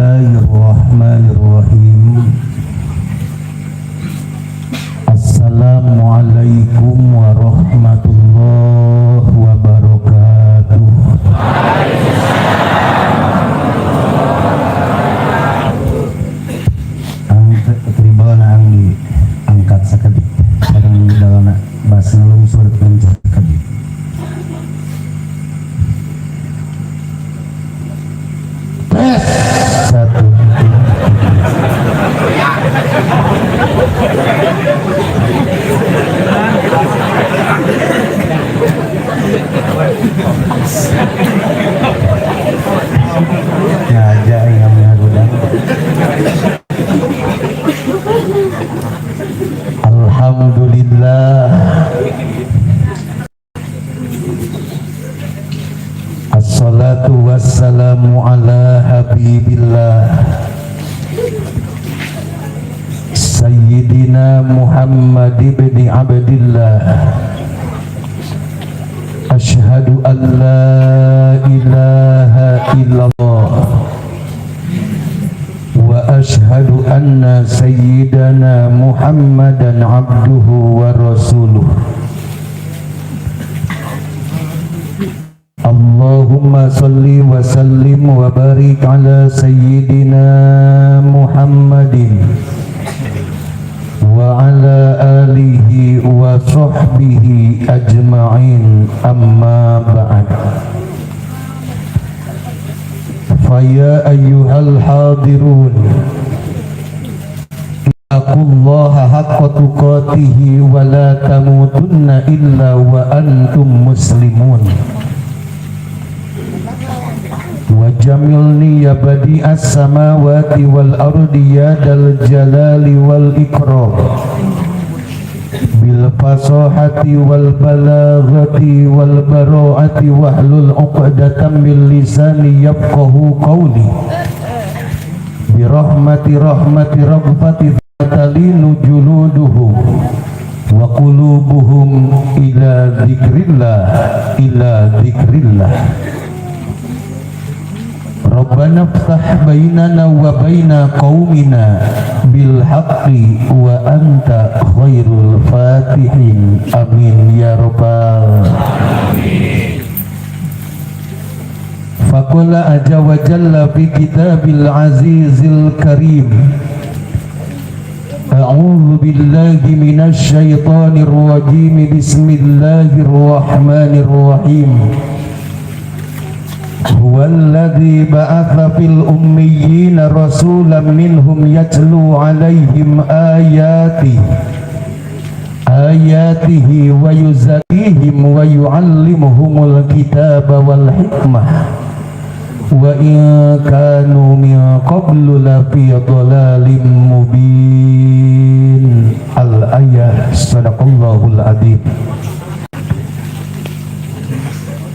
Bismillahirrahmanirrahim. Assalamualaikum warahmatullahi wabarakatuh. Angkat tribalna, ang diangkat sakedik. Sareng dalana bas ngalungsur sakedik. Tes satu, dua, tiga. Ngaja yang ngagudang. Alhamdulillah. Assalatu wassalamu ala habibillah Sayyidina Muhammad ibn Abdillah. Ashhadu an la ilaha illallah wa ashhadu anna sayyidana Muhammadan abduhu wa rasuluh. Allahumma salli wa sallim wa barik ala sayyidina Muhammadin wa ala alihi wa sahbihi ajma'in, amma ba'd. Faya ayyuhal hadirun, ittaqullaha haqqa tuqatihi wa la tamutunna illa wa antum muslimun. Wa jamilni ya badi'as samawati wal ardi ya dal jalali wal ikram bil fasahati wal balaghati wal bara'ati wahlul 'uqdatam min lisani yafqahu qawli bi rahmati rahmati rabbati talinu juluduhum wa qulubuhum ila dzikrillah, ila dzikrillah. Rabbana ftah bainana wa baina qaumina bil haqqi wa anta khairul fatihin. Amin ya rabbal alamin. Faqala aja wa jalla fi kitabil azizil karim. A'udzu billahi minasy syaithanir rajim. Bismillahirrahmanirrahim. Huwallazi ba'atha fil ummiyina rasulan minhum yatlu 'alaihim ayatihi wa yuzakkihim wa yu'allimuhumul kitaba wal hikmah wa in kanu min qablu lafi dhalalim mubin. Al-ayah. Sadaqallahul adzim.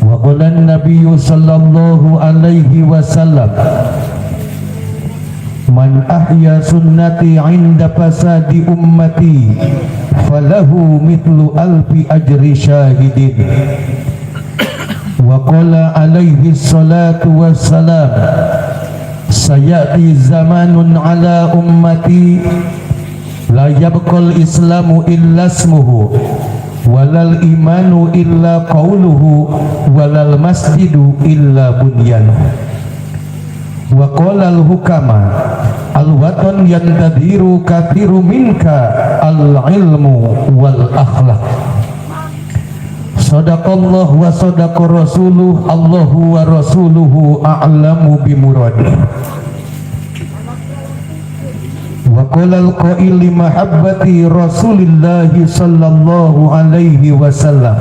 Wa qala an-nabiy sallallahu alaihi wasallam, man ahya sunnati 'inda fasadi ummati falahu mithlu alfi ajri syahidin. Wa qala alaihi salatu wassalam, sayati zamanun ala ummati la yabqal islamu illa ismuhu walal imanu illa qawluhu walal masjidu illa bunyanuhu. Wa qala al hukama, al watan yantadiru kathiru minka al ilmu wal akhlaq. Sadaqallah wa sadaqa rasuluh. Allahu wa rasuluhu a'lamu bimuradih. Wa qala al-qail li mahabbati Rasulillahi sallallahu alaihi wasallam,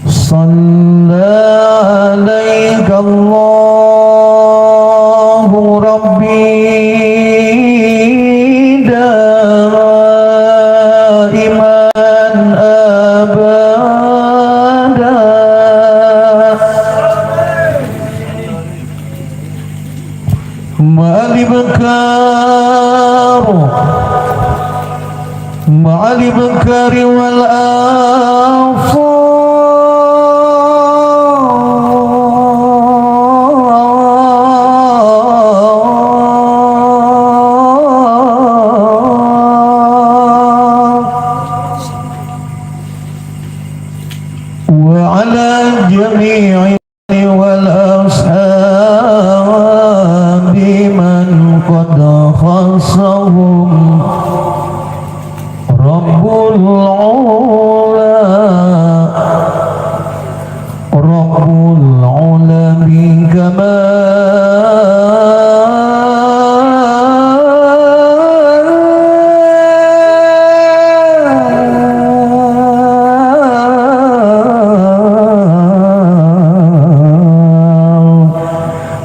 Salla alaika Allahu rabbi daiman abada ma'al ma'al ibkari wal afal. jami'i wal ashabi man qad khassahum Rabbul ula Rabbul ula bi kama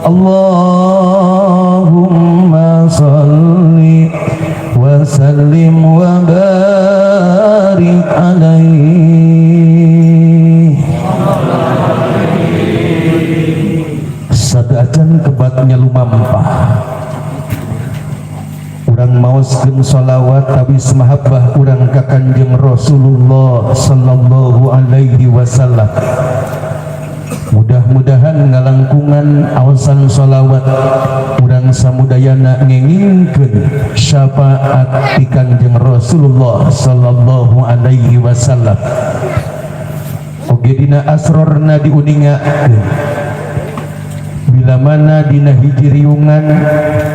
Allahumma salli wa sallim wa barik alaihi. Sadacan kebatnya lumampah urang maoskeun sholawat tawis mahabbah urang ka Kanjeng Rasulullah sallallahu alaihi wasallam. Mudah-mudahan ngalangkungan awasan sholawat urang samudayana ngengingkeun syafaat ti Kanjeng Rasulullah sallallahu alaihi wasallam. Oge dina asrorna diuningakeun bila mana dina hiji riungan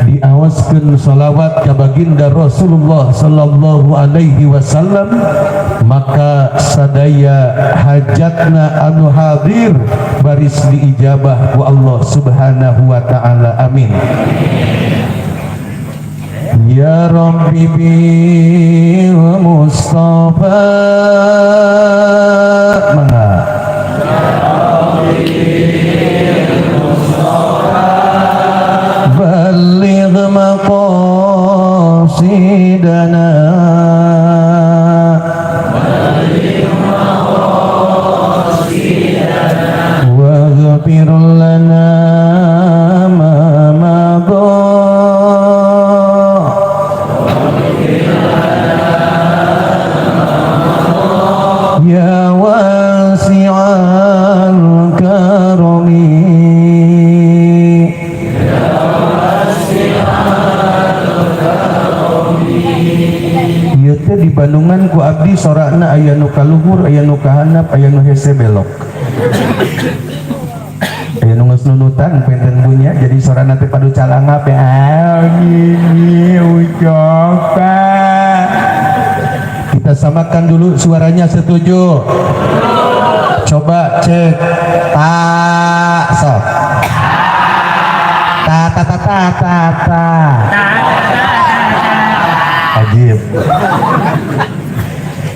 diawaskeun sholawat ka baginda Rasulullah sallallahu alaihi wasallam, maka sadaya hajatna anu hadir baris diijabah ku Allah Subhanahu wa taala. Amin. Ya Rabbi bil Mustafa, mangga. Balligh maqasidana, waghfir lana ma madha, ya wasi'al karami. Ieu teh di Bandungan ku abdi sorakna aya nu kaluhur, aya nu kahandap, aya nu hese belok. Aya nu geus nunutan penten punya jadi sorana teh padu calangap ya. Gini ucopa. Kita samakan dulu suaranya, setuju? Coba cek ta sok. Ta ta ta ta ta ta. Ajib.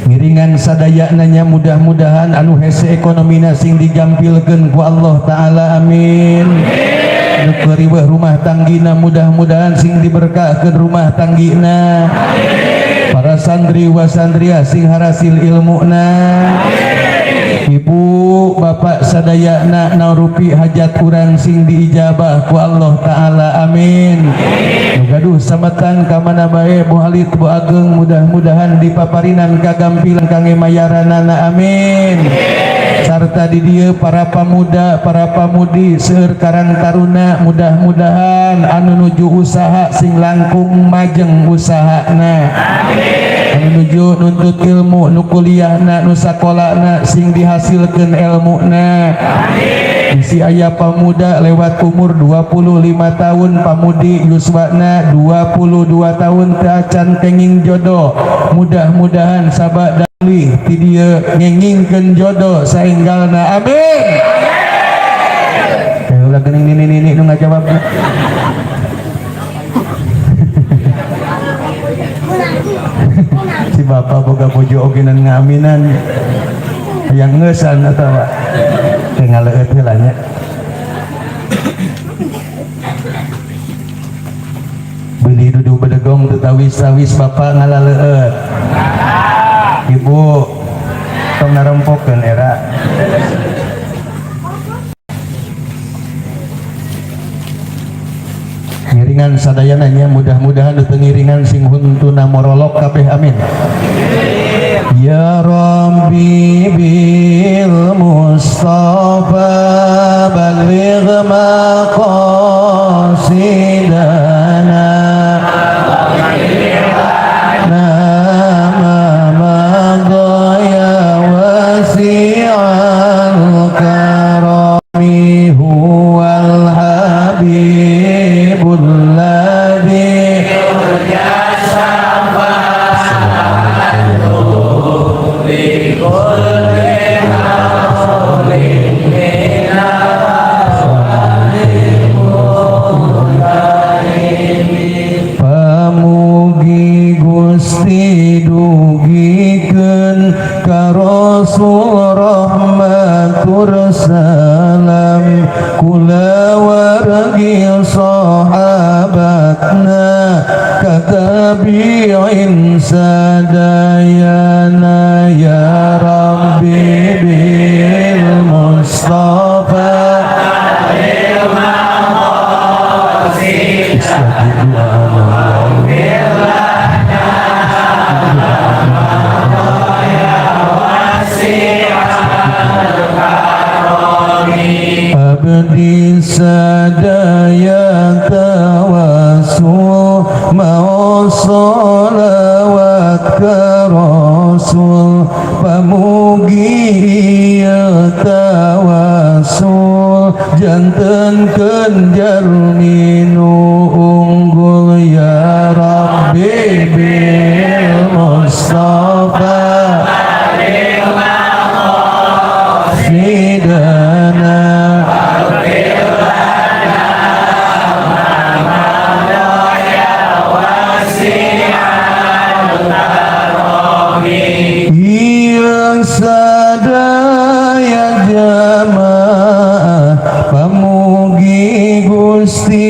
Ngiringan sadaya nanya mudah-mudahan anu hese ekonomina sing digampilkeun ku Allah taala, amin. Nu riweuh rumah tanggina mudah-mudahan sing diberkahkeun rumah tanggina. Para santri wa santriah sing harasil ilmuna. Ibu bapak sadayana naurupi hajat urang sing diijabah ku Allah taala, amin. Nu gaduh sametan ka mana bae, bu alit bu ageng, mudah-mudahan dipaparinan kagampilan kangge mayaranana, amin. Sarta di dieu para pamuda, para pamudi, seueur karang taruna, mudah-mudahan anu nuju usaha sing langkung majeng usahana. Anu nuju nuntut ilmu, nu kuliahna, nu sakolana sing dihasilkeun ilmuna. Bisi aya pamuda lewat umur 25 tahun, pamudi yuswana 22 tahun teu acan kenging jodoh, mudah-mudahan sabada dalih ti dieu ngengingkeun jodoh saenggalna, amin. Eh ulah geuning nini-nini nu ngajawabna. Si bapak boga bojo oge nan ngaminan hayang ngeusan atawa teh ngaleueut heula nya. Beuli dudu bedegong teu tawis-tawis bapak ngalaleueut. Ibu tong narempokeun era. Ngiringan sadayana nya mudah-mudahan teu ngiringan sing huntuna morolok kabeh, amin. Ya Rabbi bil Mustafa balligh maqasidana nama madha ya wasi'al karam. Gusti dugikeun ka Rasul rahmatur salam kulawargi sahabatna katabi'in sadayana. Ya Rabbi bil Mustafa. Istajib du'ana. Abdi sadaya tawasul mau salawat ka Rasul, pamugi ieu tawasul jantenkeun jalmi nu unggul. Ya Rabbi bil Mustafa sidana. Iya sadaya jamaah, pamugi Gusti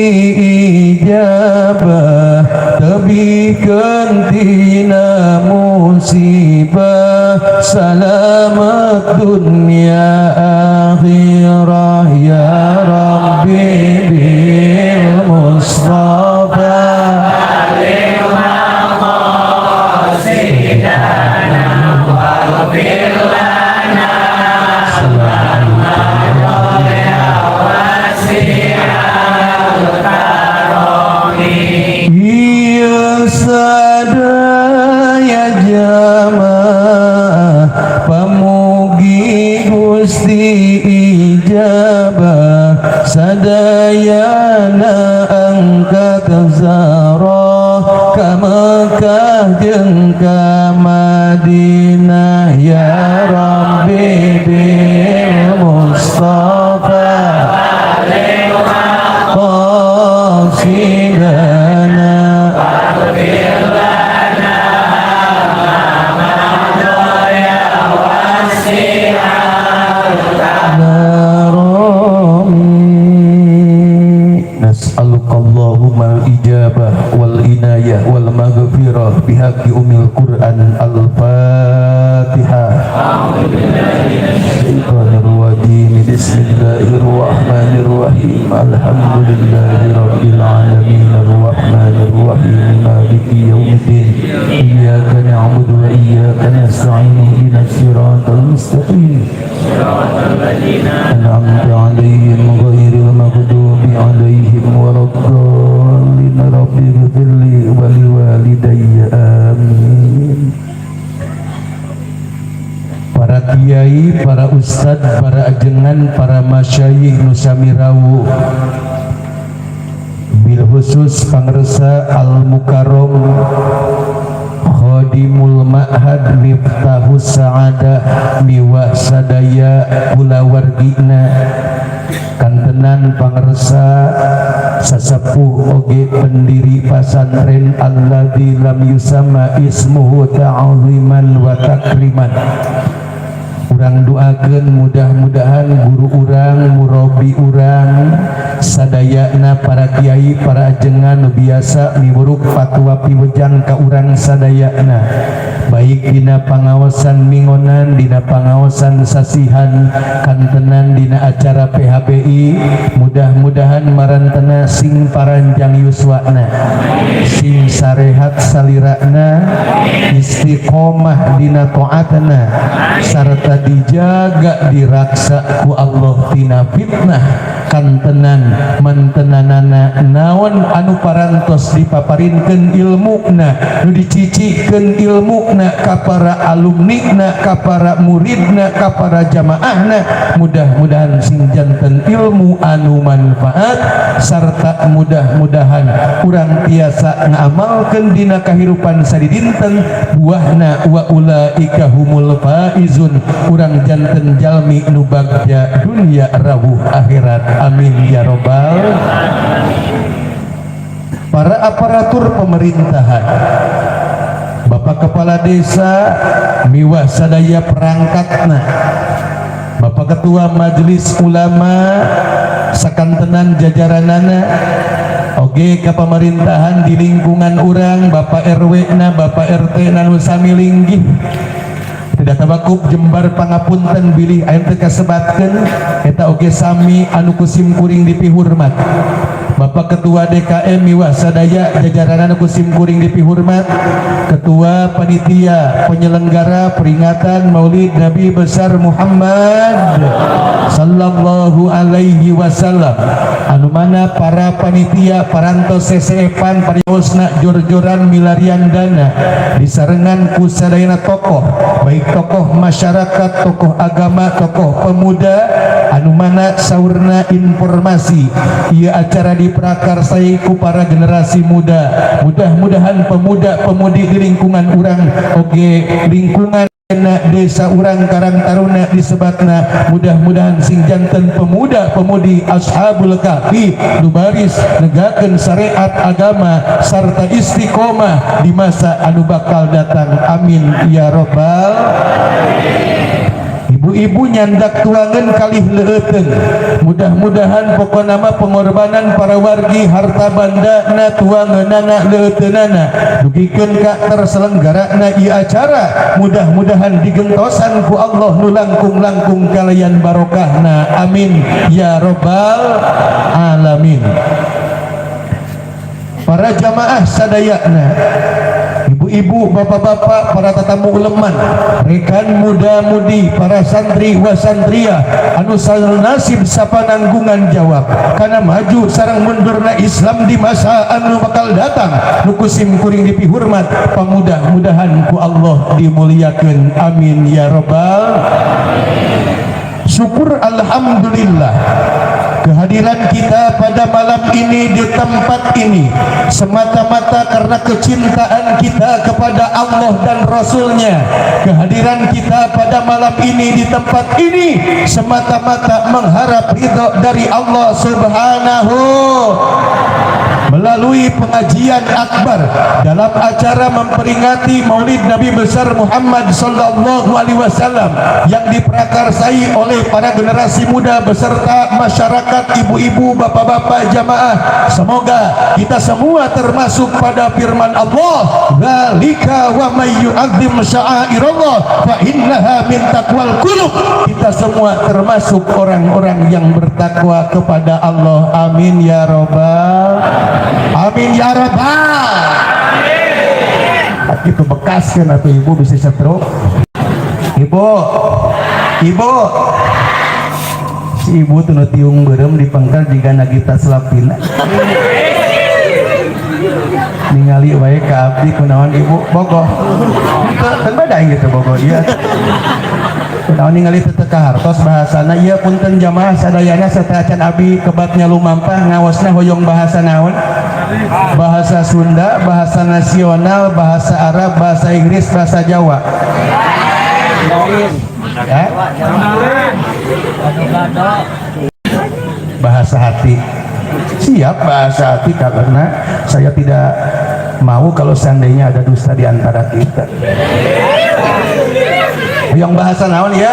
ijabah, tebihkeun tina musibah, salamat dunia akhirah. Ya Rabbi bil Mustafa Iya sadaya jamaah, pamugi Gusti ijabah, sadayana angkat zarah ka Mekah jeung ka Madinah. Ya Rabbi bil Mustafa qasidana. Narami nas'aluka Allahumma al-ijabah wal inayah wal maghfirah bihaqqi umil Qur'an. Al-Fatihah. Syaitanir rajim. Bismillahirrahmanirrahim. Alhamdulillahi rabbil alamin arrahmanir rahim maliki yaumiddin. Iyyaka na'budu wa iyyaka nasta'in ihdinas siratal mustaqim أنعمت عليهم غير المغضوب عليهم ولا الضالين. رب اغفر لي ولوالدي، آمين. Para kiai, para ustad, para ajengan, para masyayikh nu sami rawuh, bil khusus pangersa Al Mukarrom Khadimul Ma'had Miftahus Sa'adah miwah sadaya kulawargina, kantenan pangersa sasepuh oge pendiri pasantren alladzi lam yusamma ismuhu ta'ziman wa takriman. Urang doakeun mudah-mudahan guru urang, murabi urang sadayana, para kiai, para ajengan nu biasa miwuruk fatwa piwejang ka urang sadayana, baik dina pangaosan mingonan, dina pangaosan sasihan, kantenan dina acara PHBI, mudah-mudahan marantena sing paranjang yuswana, sing sarehat salirana, istiqomah dina taatna, sarta dijaga diraksa ku Allah tina fitnah. Kantenan mantenanana naon anu parantos dipaparinkeun ilmuna, nu dicicikeun ilmuna ka para alumni, ka para muridna, ka para jamaahna, mudah-mudahan sing janten ilmu anu manfaat sarta mudah-mudahan urang tiasa ngamalkeun dina kahirupan sadidinten, buahna wa ulaika humul faizun, urang janten jalmi nu bagja dunia rawuh akhirat. Amin ya robbal. Para aparatur pemerintahan Bapak Kepala Desa miwah sadaya perangkatna, Bapak Ketua Majelis Ulama sakantenan jajaranana, oge ka pemerintahan di lingkungan urang, Bapak RW na, Bapak RT na nu sami linggih. Tidak tabakup jembar pangapunten bilih aya teu kasebatkeun, eta oge sami anu ku sim kuring dipihurmat. Bapak Ketua DKM miwah sadaya jajaran anu ku sim kuring dipihurmat, Ketua Panitia Penyelenggara peringatan Maulid Nabi Besar Muhammad sallallahu alaihi wasallam, anu mana para panitia parantos seseepan pariosna jor-joran milarian dana disarengan ku sadayana tokoh, baik tokoh masyarakat, tokoh agama, tokoh pemuda, anu mana saurna informasi ieu acara diprakarsai ku para generasi muda. Mudah-mudahan pemuda-pemudi di lingkungan urang oge lingkungan desa urang Karang Taruna disebatna, mudah-mudahan sing janten pemuda-pemudi ashabul kahfi nu baris negakeun syariat agama sarta istiqomah di masa anu bakal datang. Amin ya robbal. Ibu-ibu nyandak tuangan kalih leuteung, mudah-mudahan pokona mah pengorbanan para wargi, harta banda na, tuangeunana, leuteunana, dugikeun ka terselenggarana ieu acara, mudah-mudahan digentosan ku Allah nu langkung-langkung kalayan barokahna. Amin ya robbal alamin. Para jamaah sadayana, ibu-ibu, bapak-bapak, para tetamu uleman, rekan muda-mudi, para santri wa santriah anu nasib sapananggungan jawab karena maju sareng mundurna Islam di masa anu bakal datang, nu ku sim kuring dipihormat, pamudah-mudahan ku Allah dimuliakeun. Amin ya robbal. Syukur alhamdulillah kehadiran kita pada malam ini di tempat ini semata-mata karena kecintaan kita kepada Allah dan Rasulnya. Kehadiran kita pada malam ini di tempat ini semata-mata mengharap ridho dari Allah Subhanahu melalui pengajian akbar dalam acara memperingati Maulid Nabi besar Muhammad sallallahu alaihi wasallam yang diprakarsai oleh para generasi muda beserta masyarakat, ibu-ibu, bapak-bapak, jamaah. Semoga kita semua termasuk pada firman Allah, "Dzalika wa may yu'azzim sya'airallah fa innaha min taqwal qulub." Kita semua termasuk orang-orang yang bertakwa kepada Allah. Amin ya robbal. Amin ya rabbal. Itu bekas kan atau ibu bisa stroke. Ibu, ibu, si ibu tuh nu tiung beureum di pangkal jiga Nagita Slavina. Ningali wae ka abdi kunaon ibu bogoh. Teu teu beda gitu bogoh ieu. Kunaon ningali teu teu kahartos bahasana ieu. Punten jamaah sadayana, sateuacan abi kebatnya lumampah ngaosna, hoyong bahasa naon? Bahasa Sunda, bahasa nasional, bahasa Arab, bahasa Inggris, bahasa Jawa. Ya? Bahasa hati. Siap bahasa hati, karena saya tidak mau kalau seandainya ada dusta di antara kita. Yang bahasa naon ya?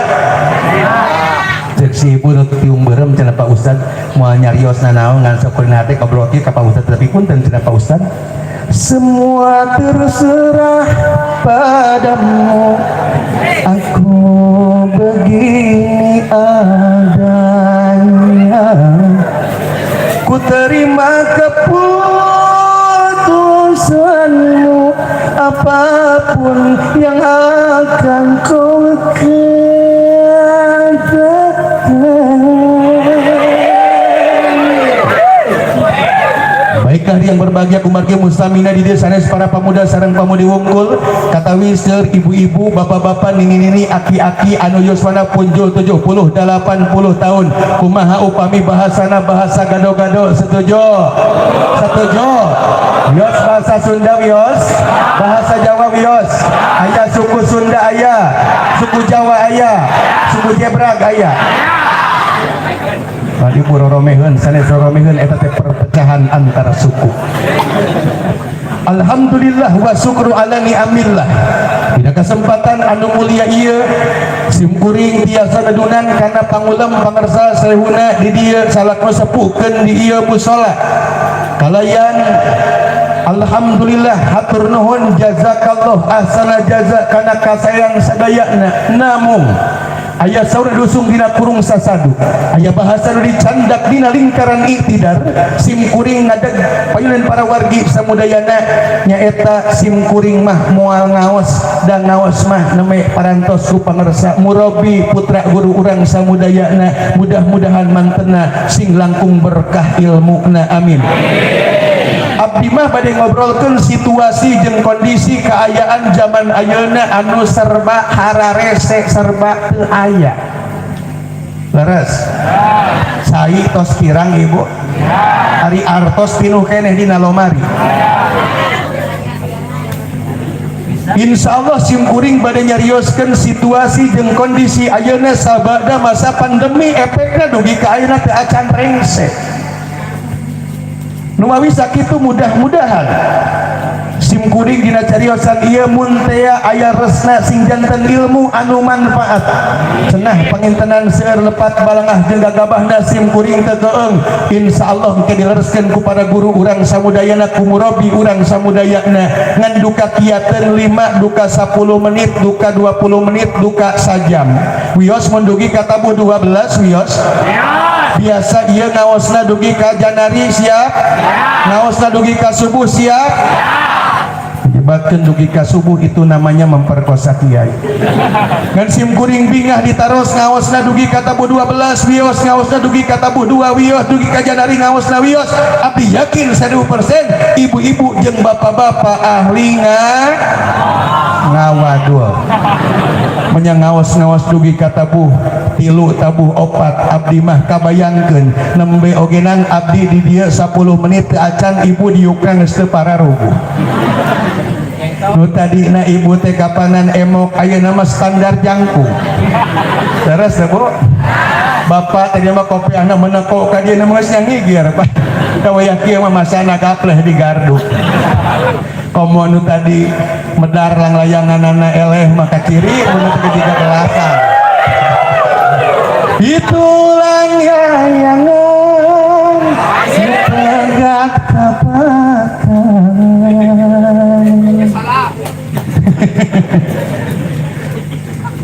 Cek si ibu nu tiung beureum cenah, "Pak Ustad moal nyarios nanaon, ngan sok hate ngobrol kieu ka Pak Ustad, tapi punten," cenah, "Pak Ustad, semua terserah padamu, aku begini adanya, ku terima keputusanmu, apapun yang akan kau katakan." Baiklah, yang berbahagia, kumargi mustamina di desa sanes para pemuda sareng pamudi wungkul, katawi seur ibu-ibu, bapak-bapak, nini-nini, aki-aki anu yuswana punjul 70 80 tahun. Kumaha upami bahasana bahasa gado-gado? Setuju? Setuju? Wios bahasa Sunda, wios bahasa Jawa, wios. Aya suku Sunda, aya suku Jawa, aya suku Jebrag, aya. Tadi puroromeheun sanes roromeheun, eta teh perpecahan antara suku. Alhamdulillah wa syukru ala ni'amillah. Dina kesempatan anu mulia ieu, sim kuring tiasa nedunan kana pangulem pangersa salehuna di dieu salaku sepuhkeun di ieu musala. Kalayan alhamdulillah, hatur nuhun, jazakallah ahsana jaza kana kasayang sadayana. Namung aya saur dusung dina kurung sasadu, aya bahasa nu dicandak dina lingkaran iktidar. Sim kuring ngadeg payunan para wargi samudayana, nyaeta sim kuring mah moal ngaos dan ngaos mah neme parantos ku pangersa murabi putra guru urang samudayana. Mudah-mudahan mantena sing langkung berkah ilmuna, amin. Abdi mah bade ngobrolkeun situasi jeung kondisi keayaan zaman ayeuna anu serba hararese, serba teu aya. Leres, cai tos kirang, Ibu. Ari artos pinuh keneh dina lomari. Insya Allah sim kuring bade nyarioskeun situasi jeung kondisi ayeuna sabada masa pandemi, efekna dugi ka ayeuna teu acan rengse. Numawi sakitu, mudah-mudahan sim kuring dina cariosan ieu muntea aya resna sing janten ilmu anu manfaat. Cenah pangintenan seueur lepat balangah jeung gagabahna sim kuring teu keung. Insyaallah engke dilereskeun ku para guru urang samudayana, ku murabi urang samudayana. Ngan duka kiateun 5, duka 10 menit, duka 20 menit, duka sajam. Wios mun dugi ka tabuh 12, wios. Biasa ieu ngaosna dugi ka janari, siap? Ngaosna dugi ka subuh, siap? Jebatkeun dugi ka subuh itu namanya memperkosa kiai. Ngan sim kuring bingah ditaros ngaosna dugi ka tabuh 12, wios. Ngaosna dugi ka tabuh 2, wios. Dugi ka janari ngaosna, wios. Abdi yakin 1000% ibu-ibu jeung bapak-bapak ahli ngawadul. Menya ngaos-ngaos dugi ka tabuh 3, tabuh 4, abdi mah kabayangkeun nembe ogenang abdi di dieu 10 menit teu acan, ibu diukna geus teu pararuguh. Nu tadina ibu teh kapanan emok, ayeuna mah standar jangkung. Leres teh, Bu? Bapak tadi mah kopi anak menekok ka dieu mah geus ngigir, Pak. Wayah kieu mah masana gapleh di gardu. Komo nu tadi medar langlayanganana eleh maka kiri mun teu ke belakang. Itulang layangan tegak kapakan. Salah.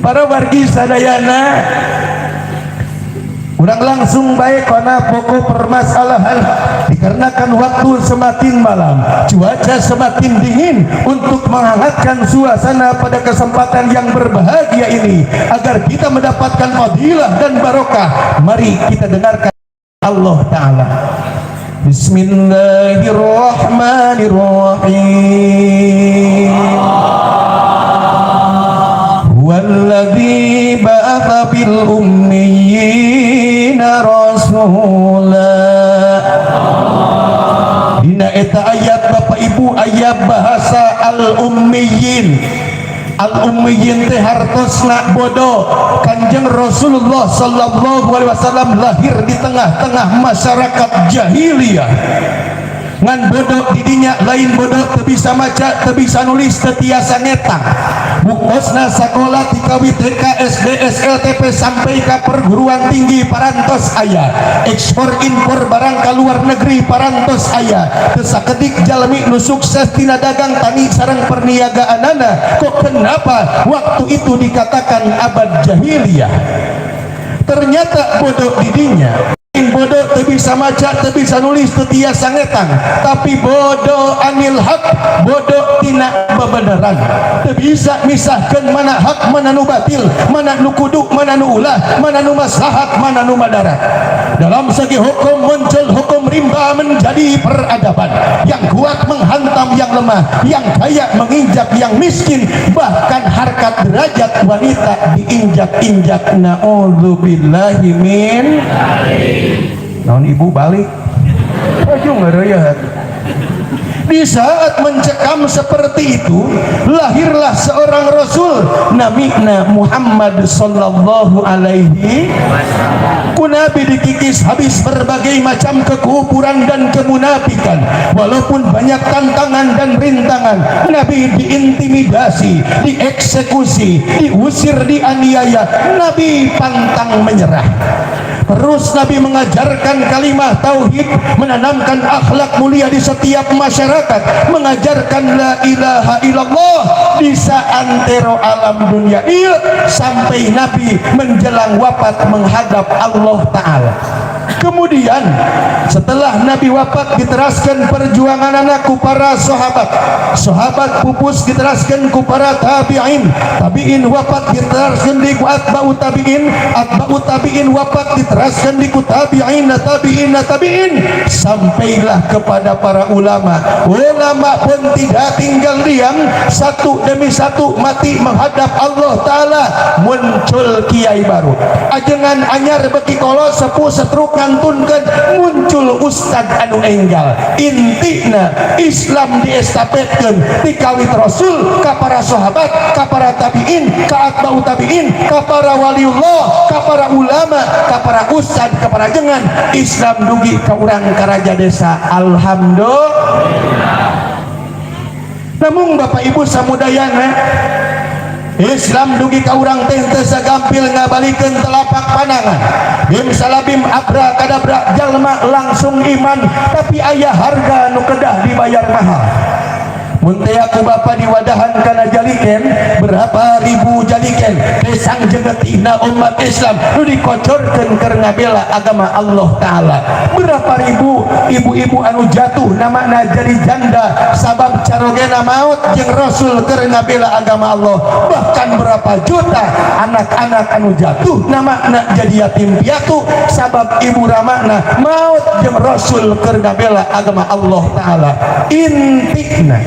Para wargi sadayana, urang langsung bae kana pokok permasalahan. Dikarenakan waktu semakin malam, cuaca semakin dingin, untuk menghangatkan suasana pada kesempatan yang berbahagia ini agar kita mendapatkan fadilah dan barokah, mari kita dengarkan Allah Ta'ala. Bismillahirrahmanirrahim. Huwallazi ba'atha fil ummiyina rasula. Dina eta ayat, Bapak Ibu, ayat bahasa al-ummiyin. Al-ummiyin teh hartosna bodoh. Kanjeng Rasulullah sallallahu alaihi wasallam lahir di tengah-tengah masyarakat jahiliyah, ngan bodoh didinya lain bodoh teu bisa maca, teu bisa nulis, teu tiasa ngetang. Buktosna sakola ti kawit TK, SD, SLTP sampai ka perguruan tinggi parantos aya. Ekspor impor barang ka luar negeri parantos aya. Teu sakedik jalmi nu sukses tina dagang, tani sareng perniagaanana. Kok kenapa waktu itu dikatakan abad jahiliyah? Ternyata bodoh didinya bodoh teu bisa maca, teu bisa nulis, teu tiasa ngetang, tapi bodoh anil hak, bodoh tina bebeneran, teu bisa misahkeun mana hak, mana nu batil, mana nu kudu, mana nu ulah, mana nu maslahat, mana nu madarat. Dalam segi hukum muncul hukum rimba menjadi peradaban. Yang kuat menghantam yang lemah, yang kaya menginjak yang miskin, bahkan harkat derajat wanita diinjak-injak. Na'udzubillahi min. Naon, ibu balik? Aduh, ngeureuyeuh. Di saat mencekam seperti itu, lahirlah seorang rasul namina Muhammad sallallahu alaihi. Ku Nabi dikikis habis berbagai macam kekufuran dan kemunafikan. Walaupun banyak tantangan dan rintangan, Nabi diintimidasi, dieksekusi, diusir, dianiaya. Nabi pantang menyerah. Terus Nabi mengajarkan kalimat tauhid, menanamkan akhlak mulia di setiap masyarakat, mengajarkan la ilaha illallah di saantero alam dunia ieu sampai Nabi menjelang wafat menghadap Allah Ta'ala. Kemudian setelah Nabi wafat, diteraskan perjuangan ku para sahabat. Sahabat pupus, diteraskan ku para tabi'in. Tabi'in wafat, diteraskan di ku atba'u tabi'in. Atba'u tabi'in wafat, diteraskan di ku tabi'in, tabi'in, tabi'in, sampailah kepada para ulama. Ulama pun tidak tinggal diam, satu demi satu mati menghadap Allah Ta'ala. Muncul kiai baru, ajengan anyar, beki kolot, sepuh, setruk, ngantunkeun, muncul ustad anu enggal. Intina Islam diestafetkeun ti kawit Rasul ka para sahabat, ka para tabiin, ka atba'u tabiin, ka para waliullah, ka para ulama, ka para ustad, ka para ajengan. Islam dugi ka urang karaja desa. Alhamdulillah. Namun, Bapak Ibu samudayana, Islam dugi ka urang teh teu sagampil ngabalikeun telapak panangan, bim salabim abra kadabra, jalma langsung iman, tapi aya harga nu kedah dibayar mahal. Mun teh ku bapa diwadahan kana jaliken, berapa ribu jaliken pesang jengetina umat Islam nu dikocorkeun keur ngabela agama Allah Ta'ala. Berapa ribu ibu-ibu anu jatuh namana jadi janda sabab carogena maut jeung Rasul keur ngabela agama Allah. Bahkan berapa juta anak-anak anu jatuh namana jadi yatim piatu sabab ibu ramana maut jeung Rasul keur ngabela agama Allah Ta'ala. Intina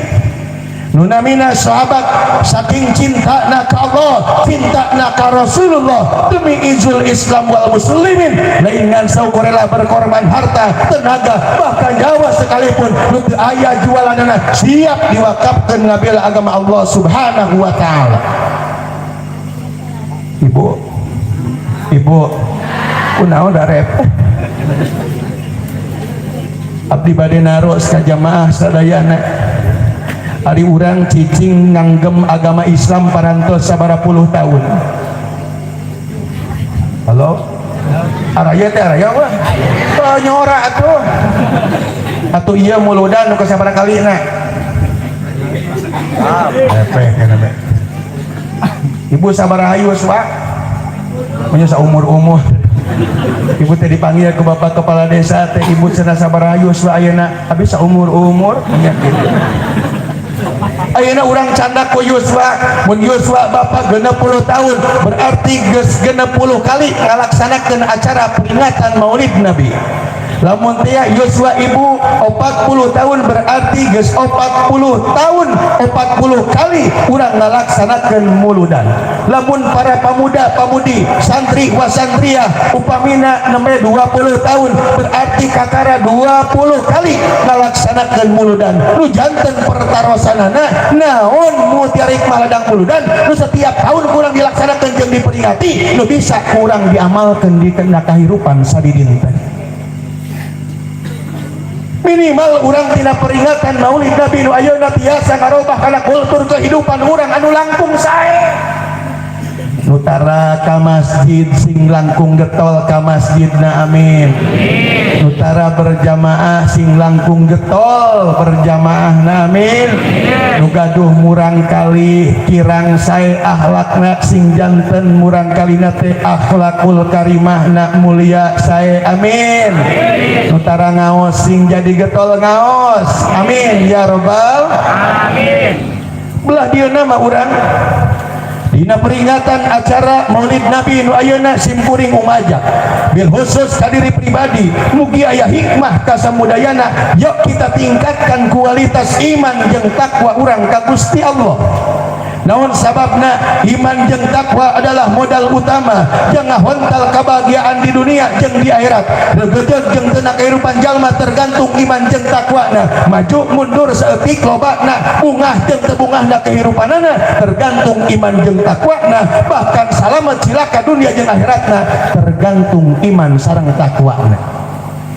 nunamina sahabat saking cinta na ka Allah, cinta na ka Rasulullah, demi izzul Islam wal muslimin, lain ngan saukur rela berkorban harta, tenaga, bahkan nyawa sekalipun. Nu teu aya jualanana siap diwakafkeun ngabela agama Allah Subhanahu wa Ta'ala. Ibu, ibu, kunaon darep? Abdi bade naros ka jamaah sadayana. Ari urang cicing nganggem agama Islam parantos sabara puluh tahun? Halo, araya teh, araya mah oh, nyora atuh atuh. Iya, muludan nu sabara kali na? Repeh kana be. Ibu sabaraha yuswa? Punya saumur-umur. Ibu teh dipanggil ke bapak kepala desa teh, ibu cenah sabaraha yuswa ayeuna? Habis saumur-umur nya gitu. Ayeuna urang candak ku yuswa. Mun yuswa bapak 60 tahun, berarti geus 60 kali ngalaksanakeun acara peringatan Maulid Nabi. Lamun teh yuswa ibu 40 tahun, berarti geus 40 tahun 40 kali urang ngalaksanakeun muludan. Lamun para pemuda pamudi, santri wasantriah, upamina nembe 20 tahun, berarti kakara 20 kali ngalaksanakeun muludan. Nu janten pertarosanana, naon mutiara hikmah ladang muludan nu setiap tahun kurang dilaksanakan jeung diperingati, nu bisa kurang diamalkan di tengah kehidupan sadidinten? Minimal urang tina peringatan Maulid Nabi nu ayeuna tiasa ngarobah kana kultur kehidupan urang anu langkung sae. Nu tara ka masjid sing langkung getol ka masjidna, amin. Nu tara berjamaah sing langkung getol berjamaah, amin. Nu gaduh murang kali kirang sae akhlakna, sing janten murang kalina teh akhlakul karimah na mulia sae, amin. Nu tara ngaos sing jadi getol ngaos, amin ya robbal. Amin. Belah dieu mah urang dina peringatan acara Maulid Nabi nu ayeuna, simkuring umajak bil khusus ka diri pribadi, mugi aya hikmah ka samudayana. Yuk, kita tingkatkan kualitas iman jeung takwa urang ka Gusti Allah. Naon sababna? Iman jeung takwa adalah modal utama jeung ngahontal kebahagiaan di dunia jeung di akhirat. Regejeug jeung teu kehidupan jalma tergantung iman jeung takwana. Maju mundur saeutik lobana, bungah jeung teu bungahna kehidupanana tergantung iman jeung takwana. Bahkan salamet cilaka dunia jeung akhiratna tergantung iman sareng takwana.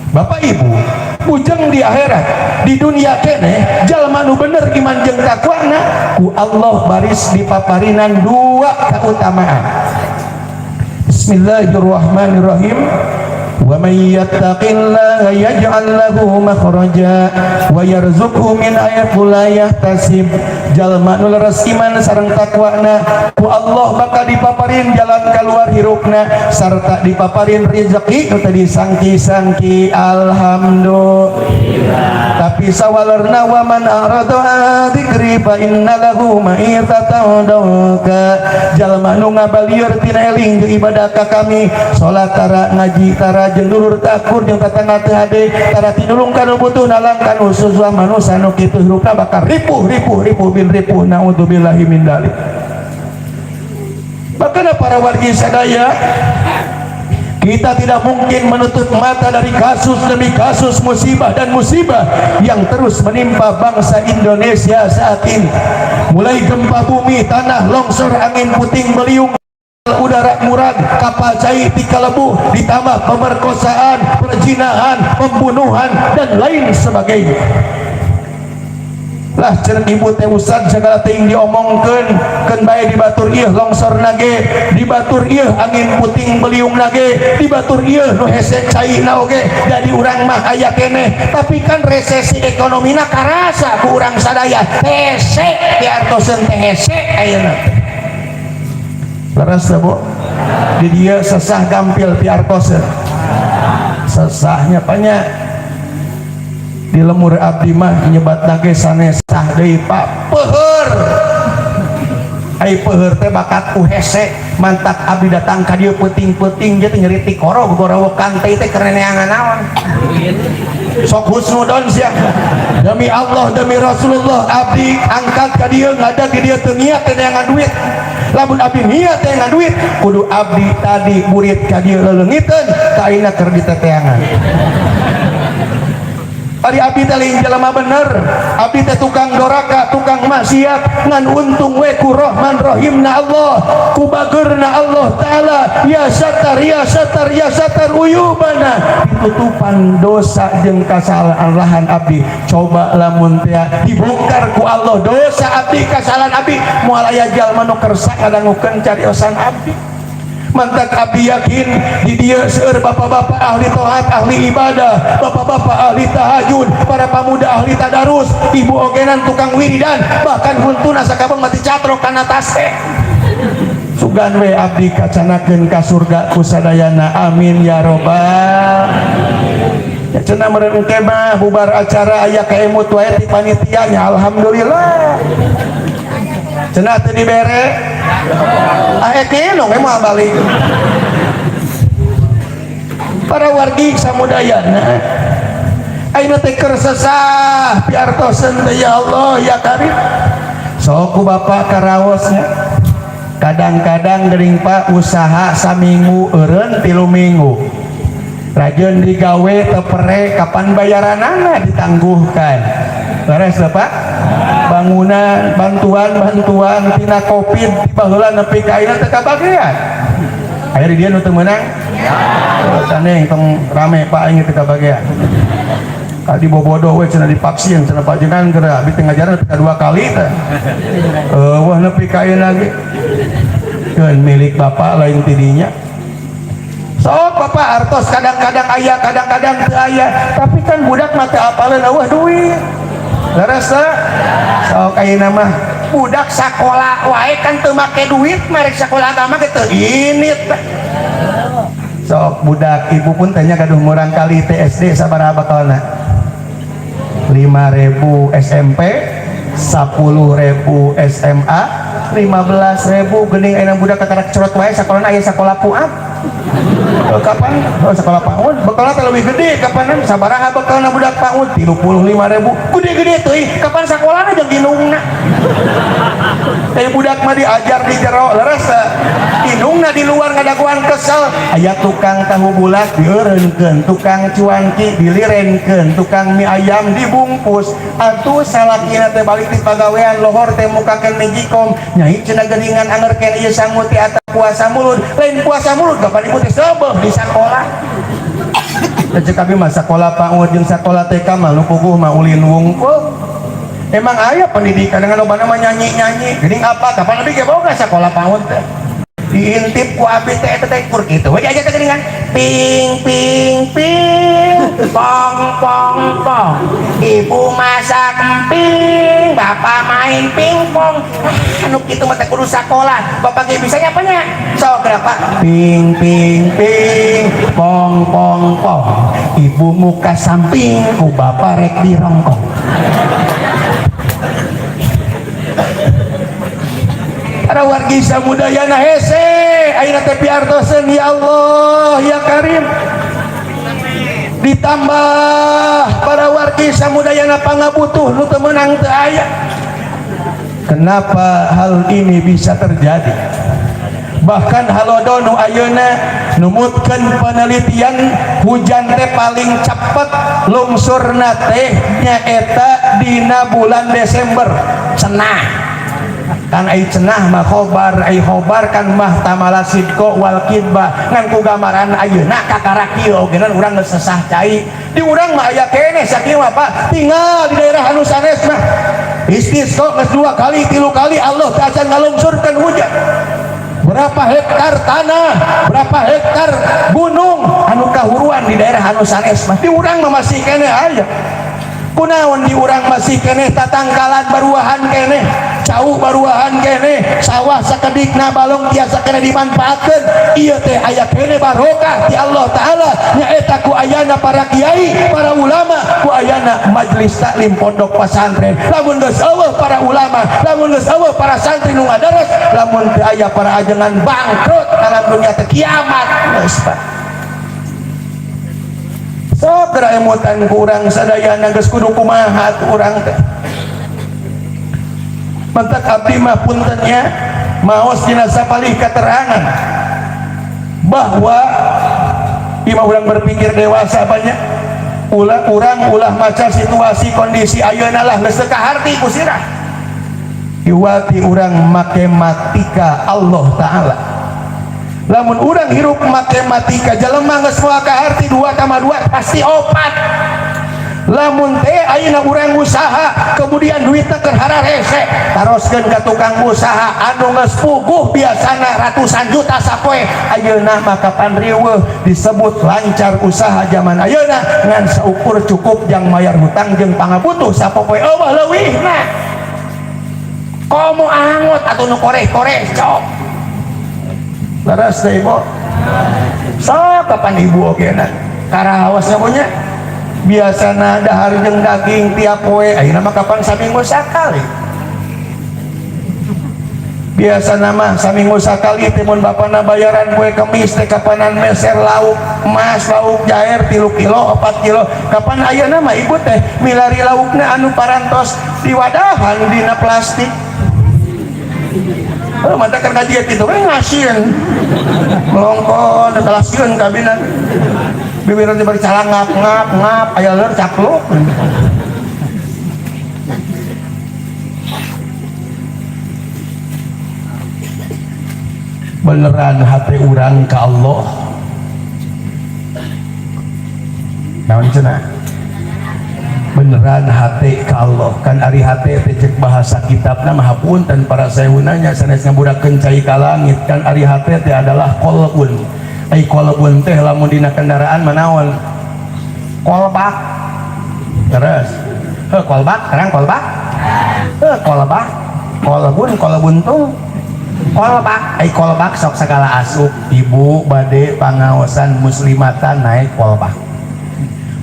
Bapak Ibu, bujeng di akhirat, di dunia keneh jalma nu bener iman jeung takwana ku Allah baris dipaparinan dua keutamaan. Bismillahirrahmanirrahim. Wa may yattaqillaha yaj'al lahu makhraja wa yarzuqhu min haitsu la yahtasib. Jalma nu leres iman sareng takwana ku Allah bakal dipaparin jalan keluar hirupna sarta dipaparin rezeki nu tadi sangki-sangki. Alhamdulillah. Tapi sawalerna, wa man a'rada an dzikri fa inna lahu ma'isatan dhanka. Jalma nu ngabalieur tina eling jeung ibadah ka kami, salat tara, ngaji tara, jeung dulur takur jeung tetangga teu hade tara, tinulung kanu butuh, nalang kanu susah, manusa nu kitu hirupna bakal ripuh ripuh ripuh bin ripuh, naudzubillahi min dalik. Bahkan para wargi sadaya, kita tidak mungkin menutup mata dari kasus demi kasus, musibah dan musibah yang terus menimpa bangsa Indonesia saat ini. Mulai gempa bumi, tanah longsor, angin puting beliung, udara murag, kapal cai tikalebu, ditambah pemerkosaan, perzinahan, pembunuhan, dan lain sebagainya. Lah, cenah ibu teh, "Ustad, segala teuing diomongkeun, keun bae di batur ieu longsor nage, di batur ieu angin puting beliung nage, di batur ieu nu hese caina oge, jadi urang mah aya keneh." Tapi kan resesi ekonomina karasa ku urang sadaya, hese diartoseun teh, hese ayeuna teh. Leres teh, Bu? Di dieu sesah gampil piartoseun? Sesahnya banyak di lemur. Abdi mah nyebat nage sanes sah deui, Pak, peuheur. Ai peuheur teh bakat ku hese. Mantak abdi datang ka dieu peuting-peuting jeung nyeri tikoro gorowokan teh teh keur neangan naon. Sok husnudon sia. Demi Allah, demi Rasulullah, abdi angkat ka dieu, ngadag di dieu teu niat teh neangan duit. Lamun abdi niat teh neangan duit, kudu abdi tadi murid ka dieu leleungiteun ka ayeuna keur diteteangan. Ari abdi teh lain jelema bener, abdi teh tukang doraka, tukang maksiat, ngan untung we ku Rahman Rahimna Allah, ku bageurna Allah Ta'ala, ya satar, ya satar, ya satar uyubana, ditutupan dosa jeung kasalahan abdi. Coba lamun teh dibongkar ku Allah dosa abdi, kasalahan abdi, moal aya jalma nu kersa ngadangukeun cariosan abdi. Mantak abdi yakin di dieu seueur bapak-bapak ahli toat, ahli ibadah, bapak-bapak ahli tahajud, para pemuda ahli tadarus, ibu ogenan tukang wiridan, bahkan huntuna sakabeng mati catrok kana tas. Sugan we abdi kacanakeun ka surga ku sadayana, amin ya robbal. Ya, cenah meureun engke mah bubar acara aya kaemut wae ti panitia nya, alhamdulillah. Cenah teu dibere, ah ekeno we moal balik. Para wargi samudayana, ayeuna teh keur sesah piartoseun teh, ya Allah ya Karim. Sok ku bapak karaosnya, kadang-kadang geuning, Pak, usaha saminggu eureun 3 minggu, rajeun digawe teu pere, kapan bayaranana ditangguhkan. Beres teu, Pak? Bangunan, bantuan-bantuan tina Covid di baheula nepi ka ayeuna teu kabagean. Aya di dieu nu teu meunang? Saneng tong rame, Pak, aing teu kabagean. Tadi bobodo we cenah divaksin cenah, pajengan geura abdi teh ngajaran nepi ka dua kali teh. Wah, nepi ka ayeuna ge. Keun milik bapak lain tidinya. Sok bapak artos kadang-kadang aya, kadang-kadang teu aya, tapi kan budak mah teu apaleun eueuh duit. Leres teu? Sok ayeuna mah budak sakola wae kan teu make duit, merek sakola agama ge teu ini teh. Sok budak ibu pun tanya gaduh murang kali TSD sabaraha bakalna? 5.000, SMP 10.000, SMA 15.000. Geuning ayeuna budak kakarak cerot wae sakolana aya sakola puat. Kapan oh, sekolah PAUD bekalna teh leuwih gede. Kapan sabaraha bekalna budak PAUD? 35.000. Gede-gede teuing, kapan sakolana jeung indungna. Teh budak mah diajar di jero, leres teh? Indungna di luar ngadaguan kesel. Aya tukang tahu bulat dieureunkeun, tukang cuanki dilirenkeun, tukang mie ayam dibungkus. Atuh salakina teh balik ti pagawean lohor teh mukakeun magicom, nyai cenah geuningan anger keneh ieu sangu ti atap puasa mulud. Lain puasa mulud, kapan ibu teh sebeuh di sakola. Da cek abi mah sakola PAUD jeung sakola TK mah nu puguh mah ulin wungkul. Emang aya pendidikan dengan lobana mah nyanyi-nyanyi. Geuning apa? Kapan abi ge boga sakola PAUD teh. Diintip ku abi teh eta teh kur kitu we diajar teh geuningan. Ping ping ping, pong pong pong. Ibu masak emping, bapak main pingpong. Anu kitu mah teh kudu sakola. Bapak ge bisa nya apa nya? Sok berapa? Ping ping ping, pong pong pong. Ibu muka samping, ku bapak rek dirongkong. Para wargi samudayana hese ayeuna teh piartoseun, ya Allah ya Karim. Ditambah para wargi samudayana pangabutuh nu teu meunang teu aya. Kenapa hal ini bisa terjadi? Bahkan halodo nu ayeuna numutkeun penelitian, hujan teh paling cepet lungsurna teh nyaeta dina bulan Desember. Cenah kan ai cenah mah khobar, ai khobar kan mah tamala sidqo wal kidba. Ngan ku gambaran ayeuna kakara kieu oge urang geus sesah cai. Di urang mah aya keneh sakieu mah, Pak. Tinggal di daerah anu sanes mah istisqa geus dua kali tilu kali Allah teh acan ngalungsurkeun hujan. Berapa hektar tanah, berapa hektar gunung anu kahuruan di daerah anu sanes mah. Di urang mah masih keneh aya. Kunaon di urang masih keneh tatangkalan baruahan keneh, cau baruahan keneh, sawah sakedikna balong tiasa keneh dimanfaatkeun? Ieu teh aya keneh barokah ti Allah Ta'ala, nyaeta ku ayana para kiai, para ulama, ku ayana majelis taklim pondok pesantren. Lamun geus eueuh para ulama, lamun geus eueuh para santri nu ngadares, lamun teu aya para ajengan, bangkrut alam dunia teh, kiamat geus, Pak. Sok geura emutan ku urang sadayana, geus kudu kumaha atuh urang teh. Mantak abdi mah puntennya maos dina sapalih keterangan bahwa imah urang berpikir dewasa banyak ulah urang ulah maca situasi kondisi ayeuna lah geus teu kaharti ku sirah. Iwati urang matematika Allah Ta'ala. Lamun urang hirup matematika, jelema geus moal kaharti 2 tambah 2 pasti opat. Lamun teh ayeuna urang usaha kemudian duitna keur hararese, taroskeun ka tukang usaha anu geus puguh biasana ratusan juta sapoe. Ayeuna mah kapan riweuh disebut lancar usaha zaman ayeuna ngan saukur cukup jang mayar hutang jeung pangabutuh sapopoe, eueuh leuwihna. Komo angot atuh nu koreh-koreh cok. Leres teh, Ibu? Sok kapan ibu oge na karawas nya punya biasana dahar jeung daging tiap poe, ayeuna mah kapan saminggu sakali. Biasa mah saminggu sakali teh mun bapana bayaran poe Kemis teh kapanan meser lauk emas, lauk jair 3 kilo 4 kilo. Kapan ayeuna mah ibu teh milari laukna anu parantos diwadahan dina plastik. Oh, mata kan kajian itu we ngasieun melongkon kalasieun kabinan bibir teh bari calangap ngap ngap aya leur capluk. Beneran hati urang ke Allah naon cenah? Beneran hati ke Allah kan ari hati teh cek bahasa kitabna mah, hapunten para sehunanya sanes ngaburakeun cai ka langit, kan ari hati teh adalah qalbun. Ai qalbun teh lamun dina kendaraan mah naon? Kolbak. Terus heuh kolbak, terang kolbak, heuh kolbak, kolbun, kolbuntung, kolbak. Ai kolbak sok segala asup. Ibu bade pangaosan muslimatan naik kolbak,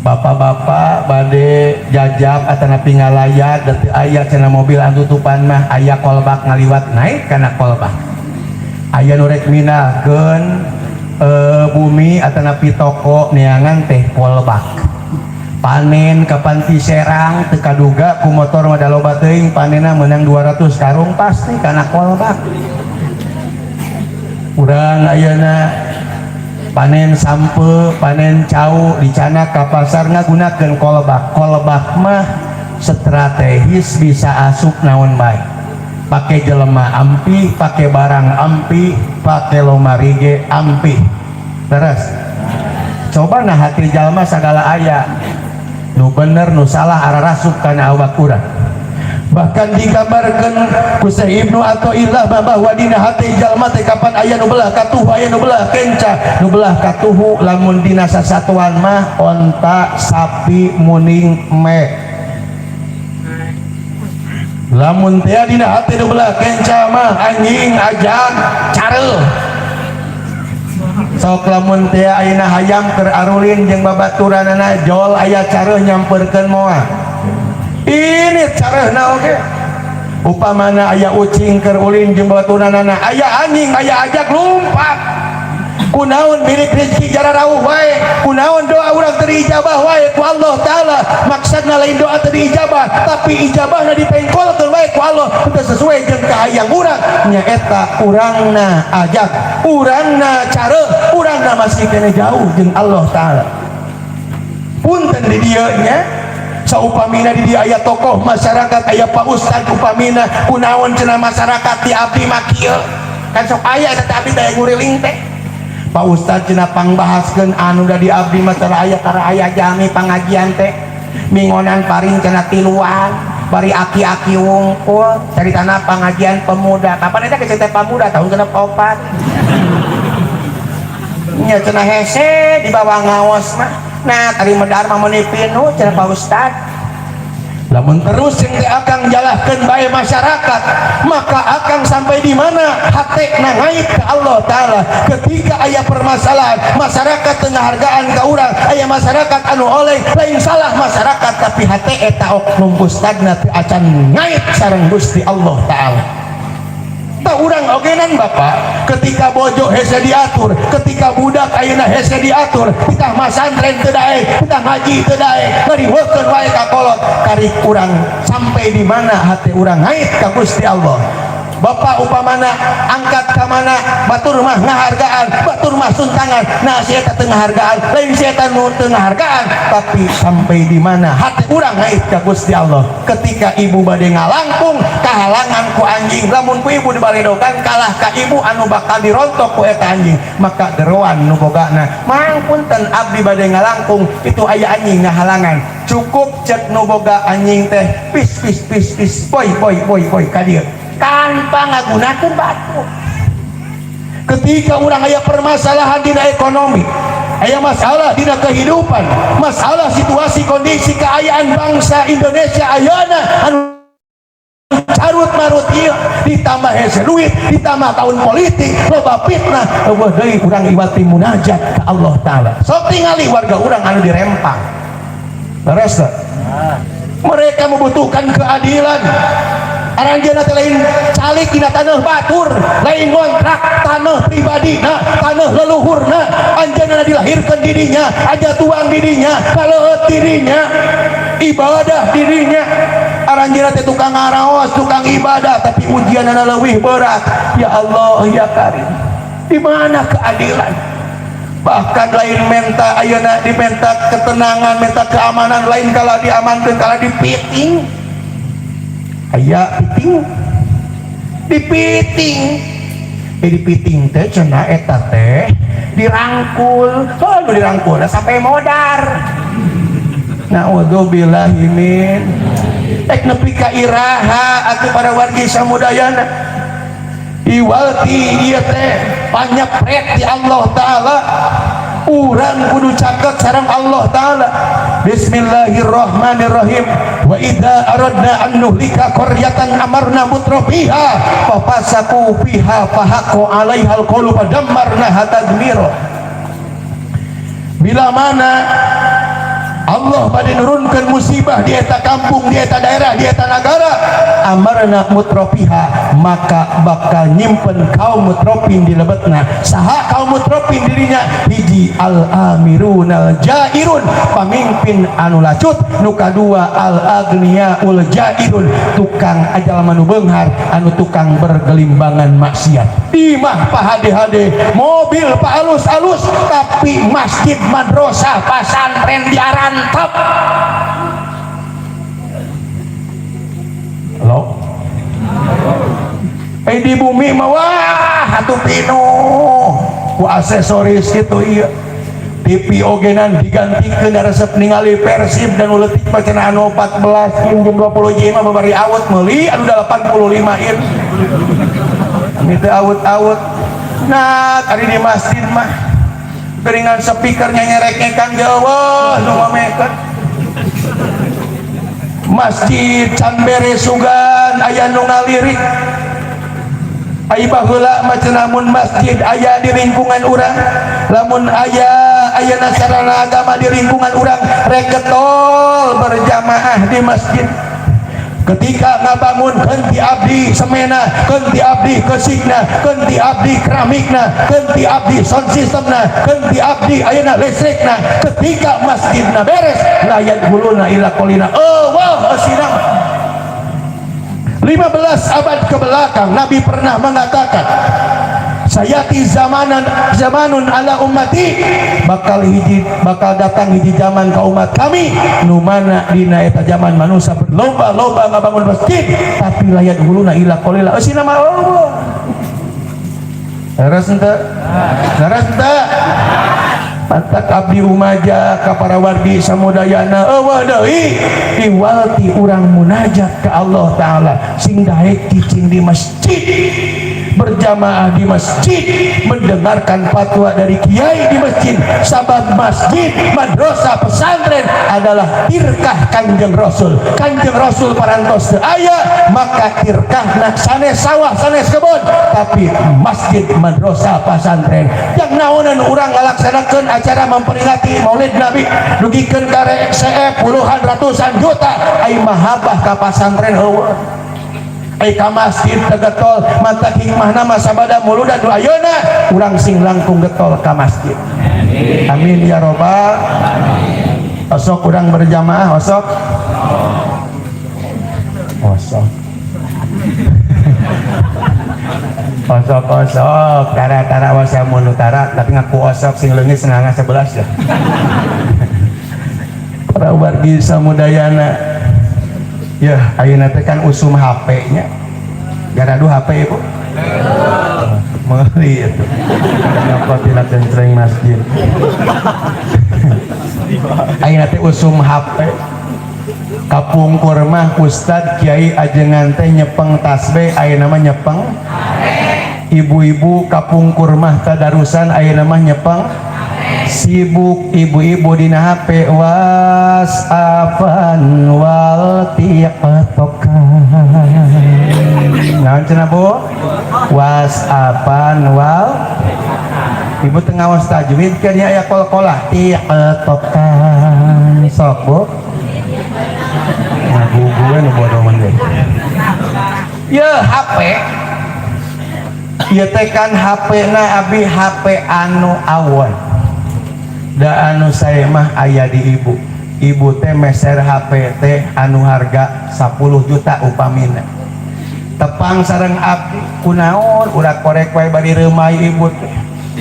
bapak-bapak bade jajab atanapi ngalayat da teu aya cenah mobil anu tutupan mah, aya kolbak ngaliwat naik kana kolbak. Aya nu rek mindahkeun Bumi atanapi toko neangan teh kolbak panen kapan ti Serang, teu kaduga ku motor mah da loba teuing panenna, menang 200 karung pasti kana kolbak. Urang ayeuna panen sampeu, panen cau, dicandak ka pasar ngagunakeun kolbak. Kolbak mah strategis, bisa asup naon bae, pake jelema ampi, pake barang ampi, pake lomari ge ampi. Terus coba, nah, hati jalma segala aya nu bener nu salah ararasup kana awak urang. Bahkan digambarkan ku Syekh Ibnu Athaillah bahwa dina hati jalma teh kapan aya nu belah katuhu, aya nu belah kenca. Nu belah katuhu lamun dina sasatuan mah onta, sapi, muning, me. Lamun teh dina hati nu belah kenca mah anjing, ajag, careuh. Sok lamun teh ayeuna hayam keur arulin jeung babaturanana jol, aya careuh nyamperkeun moal? Ini careuhna oge. Upamana aya ucing keur ulin jeung babaturanana, aya anjing, aya ajag, lumpat. Kunaon milik rezeki jararauh wae? Kunaon doa urang teu diijabah wae ku Allah Taala? Maksudna lain doa teu diijabah, tapi ijabahna dipengkolkeun wae ku Allah teu sesuai jeung kahayang urang. Nyaeta urangna ajag, urangna careuh, urangna masih kene jauh jeung Allah Taala. Punten di dieu nya, saupamina di dieu aya tokoh masyarakat, aya Pak Ustad upamina, kunaon cenah masyarakat di abdi mah kieu? Kan sok aya eta teh, abdi teh nguriling teh. Pak Ustad cenah pangbahaskeun anu da di abdi mah tara aya, tara aya jami pangajian teh, mingonan paring cenah tiluan, bari aki-aki wungkul. Caritana pengajian pemuda kapan eta geus teh? Pemuda tahun 64 nya cenah, hese di bawah ngaos mah. Nah, tadi medar mah meuni pinuh cenah Pak Ustad. Lamun terus yang teh akang jalahkeun bae masyarakat, maka akang sampai di mana hate na ngait ke Allah Taala? Ketika aya permasalahan masyarakat teu ngahargaan ka urang, aya masyarakat anu oleh, lain salah masyarakat, tapi hate eta oknum ustadna teu acan ngait sareng Gusti Allah Taala. Tak urang ogenan, Bapak, ketika bojo hese diatur, ketika budak ayeuna hese diatur, kita masantren teu daek, kita ngaji teu daek, ngariweukeun wae ka kolot. Karik urang sampai di mana hati urang ngait ka Gusti Allah? Bapak upamana angkat ka mana, batur mah ngahargaan, batur mah suntangan. Nah, si eta teu ngahargaan, lain si eta nu teu ngahargaan, tapi sampai di mana hati urang ngait ka Gusti Allah? Ketika ibu bade ngalangkung kahalangan ku anjing, lamun ku ibu dibaledokan, kalah ka ibu anu bakal dirontok ku eta anjing, maka geroan nu bogana, "Mang, punten, abdi bade ngalangkung, itu aya anjing ngahalangan." Cukup cek nu boga anjing teh, "Pis pis pis pis, boy boy boy boy ka dieu," tanpa ngagunakeun batu. Ketika orang aya permasalahan dina ekonomi, aya masalah dina kehidupan, masalah situasi kondisi keayaan bangsa Indonesia ayeuna anu carut marut ieu, ditambah hese duit, ditambah tahun politik, loba fitnah, euweuh deui urang iwati munajat ka Allah Taala. Sok tingali warga urang anu dirempang, leres teu? Mereka membutuhkan keadilan. Aranjeunna teh lain calik dina tanah batur, lain ngontrak tanah pribadi, nah, tanah leluhurna. Anjeunna dilahirkan dirinya, aja tuang dirinya, kaleueut dirinya, ibadah dirinya. Aranjeunna teh tukang ngaraos, tukang ibadah, tapi ujianna leuwih berat. Ya Allah ya Karim, di mana keadilan? Bahkan lain menta ayeuna dimenta ketenangan, minta keamanan, lain kalau diamankan, kalau dipiting. Aya piting, dipiting, dipiting teh cenah eta teh dirangkul. Oh, nu dirangkul sampai modar. Naudzubillahi min. Ek nepi ka iraha atuh para wargi samudayana iwalti ieu teh panyepret di Allah Taala? Urang kudu caket sareng Allah Taala. Bismillahirrahmanirrahim. Wa idza aradna an nuhlika qaryatan amarna mutrafiha fafasaku fiha fahaqqa 'alaiha alqawlu fadammarnaha tadmira. Bila mana Allah bade nurunkeun musibah di eta kampung, di eta daerah, di eta nagara. Amarna mutrofiha, maka bakal nyimpen kaum mutrofin di lebetna. Saha kaum mutrofin dirinya? Hiji al amirun al jairun, pamimpin anu lacut. Nu kadua al agnia ul jairun, tukang ajal manu beunghar anu tukang bergelimbangan maksiat. Imah pahade-hade, mobil pa alus-alus, tapi masjid, madrasah, pasantren diarantep. Lo di bumi mah wah atuh pinuh ku aksesoris gitu. Iya, TV ogenan digantikeun, resep ningali Persib dan uletik mah cenah anu 14 in jeung 20 in mah babari awet, meuli anu 85 in ini teh awet-awet. Nah, ari di masjid mah beringan speakernya nyereknya jauh nu mamekeun. Masjid can beres sugan aya nu ngalirik. Ai baheula mah cenah mun masjid aya di lingkungan urang, lamun aya ayeuna sarana agama di lingkungan urang, rek getol berjamaah di masjid. Ketika ngabangun henti abdi semena, henti abdi kesikna, henti abdi keramikna, henti abdi sound systemna, henti abdi ayeuna listrikna. Ketika masjidna beres, la yadkhuluna illa qalina. Oh wah, eusina 15 abad ke belakang Nabi pernah mengatakan sayati zamanan zamanun ala ummati, bakal hiji bakal datang hiji zaman ke umat kami nu mana dina eta zaman manusia berlomba-lomba ngabangun masjid tapi la yadkhuluna illa qalila. Eusina mah Allah leres henteu? Leres henteu? Pantak abdi umaja ka para wargi samudayana, eueuh deui iwalti urang munajat ka Allah Ta'ala, sing daek cicing di masjid, berjamaah di masjid, mendengarkan fatwa dari kiai di masjid. Sabab masjid, madrasah, pesantren adalah tirkah Kanjeng Rasul. Kanjeng Rasul parantos teu aya, maka tirkahna sanes sawah, sanes kebon, tapi masjid, madrasah, pesantren. Yang naonan urang ngalaksanakeun acara memperingati Maulid Nabi dugikeun ka CF puluhan ratusan juta, ai mahabbah ka pesantren eueuh, ai ka masjid teu getol. Mantak hikmahna mah sabada muludan nu ayeuna urang sing langkung getol ka masjid. Amin ya robbal. Osok urang berjamaah, osok osok osok osok tara tara wasa munu tara, tapi ngaku osok sing leungit senganga 11 ya. Para wargi samudayana ya, ayeuna teh kan usum HP nya. Garadu HP ibu meuli itu nyokot tina cencreng masjid. Ayeuna teh usum HP. Kapungkur mah ustad kiai ajengan teh nyepeng tasbih, ayeuna mah nyepeng. Ibu-ibu kapungkur mah tadarusan, ayeuna mah nyepeng. Sibuk ibu-ibu dina HP, WhatsAppan wal TikTokan. Naon cenah Bu? WhatsAppan wal. Ibu teu ngaos tajwid kan ya, aya kol-kolah TikTokan. Sok Bu. Ngagugueun nu bodoh mah deui. Ya HP. Ieu teh kan HP na abi HP anu awon. Da anu saya mah aya di ibu. Ibu teh meser HP teh anu harga 10 juta upamina. Tepang sareng abdi, kunaon urak korek wae bari reumai ibu teh.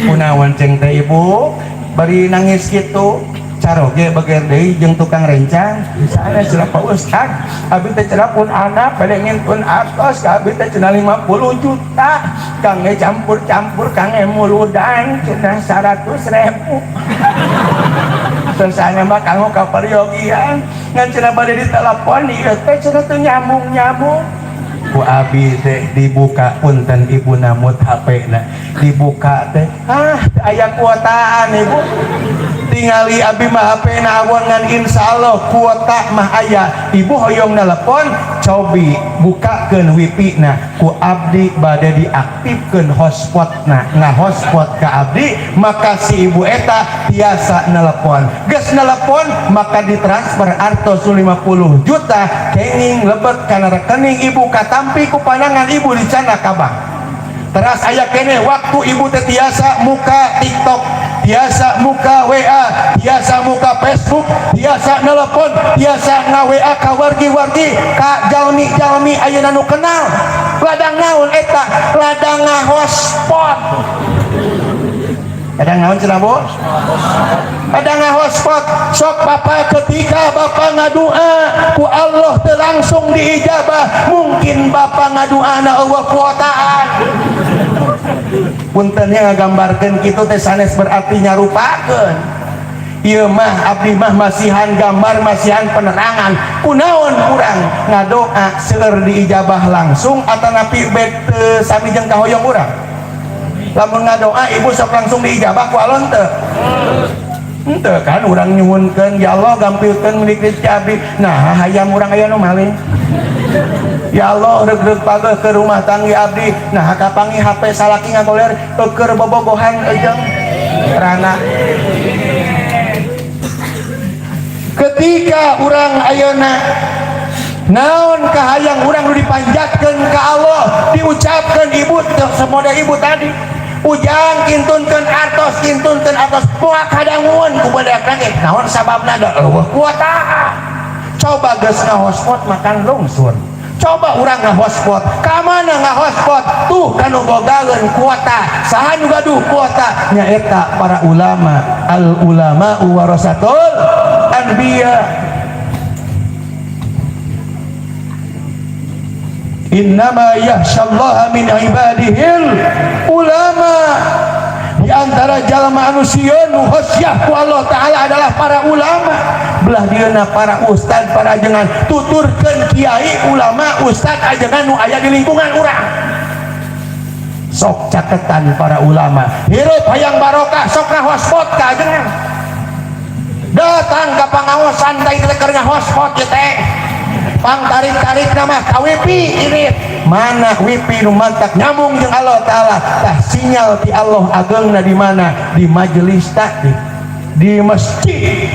Kunaon ceng teh ibu bari nangis kitu. Caroge bager deui jeung tukang rencang. Sana cenah Pak Ustad, abi teh cenah pun anak bade ngintun artos ka abi teh cenah 50 juta. Kangge campur-campur kangge muludan cenah 100.000. Sesana mah kanggo kaperyogian ngan cenah bade ditelepon ieu teh cenah teu nyambung-nyambung. Ku abi teh dibuka, punten ibu namut HP na dibuka teh, ah aya kuotaan ibu. Tingali abi mah HP na awon ngan insyaallah kuota mah aya. Ibu hoyong telepon Cobi bukakeun wifi na ku abdi bade diaktifkeun hotspotna, ngahotspot ka abdi, maka si ibu eta tiasa nelpon. Geus nelpon maka ditransfer artos 50 juta kenging lebet kana rekening ibu, katampi ku panangan ibu dicandak ka bank. Teras aya keneh waktu ibu teh tiasa muka TikTok, tiasa muka WA, tiasa muka Facebook, tiasa nelpon, tiasa nga WA ka wargi-wargi, ka jalmi-jalmi ayeuna nu kenal. Ladang naon eta? Ladang ngahotspot. Ladang naon cenah, Bu? Ladang ngahotspot. Sok bapak, ketika bapak ngadua ku Allah teu langsung diijabah, mungkin bapak ngaduana euweuh kuotaan. Punten nya, ngagambarkeun kitu teh sanes berarti nyarupakeun. Ieu mah abdi mah masihan gambar, masihan penerangan kunaon urang ngadoa seueur diijabah langsung atanapi bet teu sami jeung kahoyong urang. Lamun ngadoa ibu sok langsung diijabah ku Allah teu? Henteu kan? Urang nyuhunkeun, "Ya Allah, gampilkeun milik rezeki abdi," nah hayam urang aya nu maling. "Ya Allah, reug-reug pageuh ke rumah tangga abdi," nah kapanggih HP salaki ngagoler keur bobogohan jeung rana. Ketika urang ayeuna naon kahayang urang nu dipanjatkeun ka Allah, diucapkeun ibu semoda ibu tadi, "Ujang, kintunkeun artos, kintunkeun artos," moal kadangueun ku budak lagi. Naon sababna? Da euweuh kuotaan. Coba geus ngahotspot makan lungsur. Coba urang ngahotspot ka mana? Ngahotspot tuh kanu bogaeun kuota. Saha nu gaduh kuota? Nyaeta para ulama. Al ulama warasatul anbiya. Innama yahsyallaha min ibadihil ulama. Di antara jalma anu sieun, nu khasyah ku Allah Ta'ala adalah para ulama. Belah dieuna para ustad, para ajengan. Tuturkeun kiai, ulama, ustad, ajengan nu aya di lingkungan urang. Sok caketan para ulama. Hirup hayang barokah, sok ngahotspot ka ajengan. Datang ka pangaosan teh keur ngahotspot ieu teh. Pang tarik-tarik nama ka wifi irit. Mana wifi nu mantak nyambung jeung Allah Ta'ala? Tah, sinyal ti Allah ageungna di mana? Di majelis tadi, di masjid.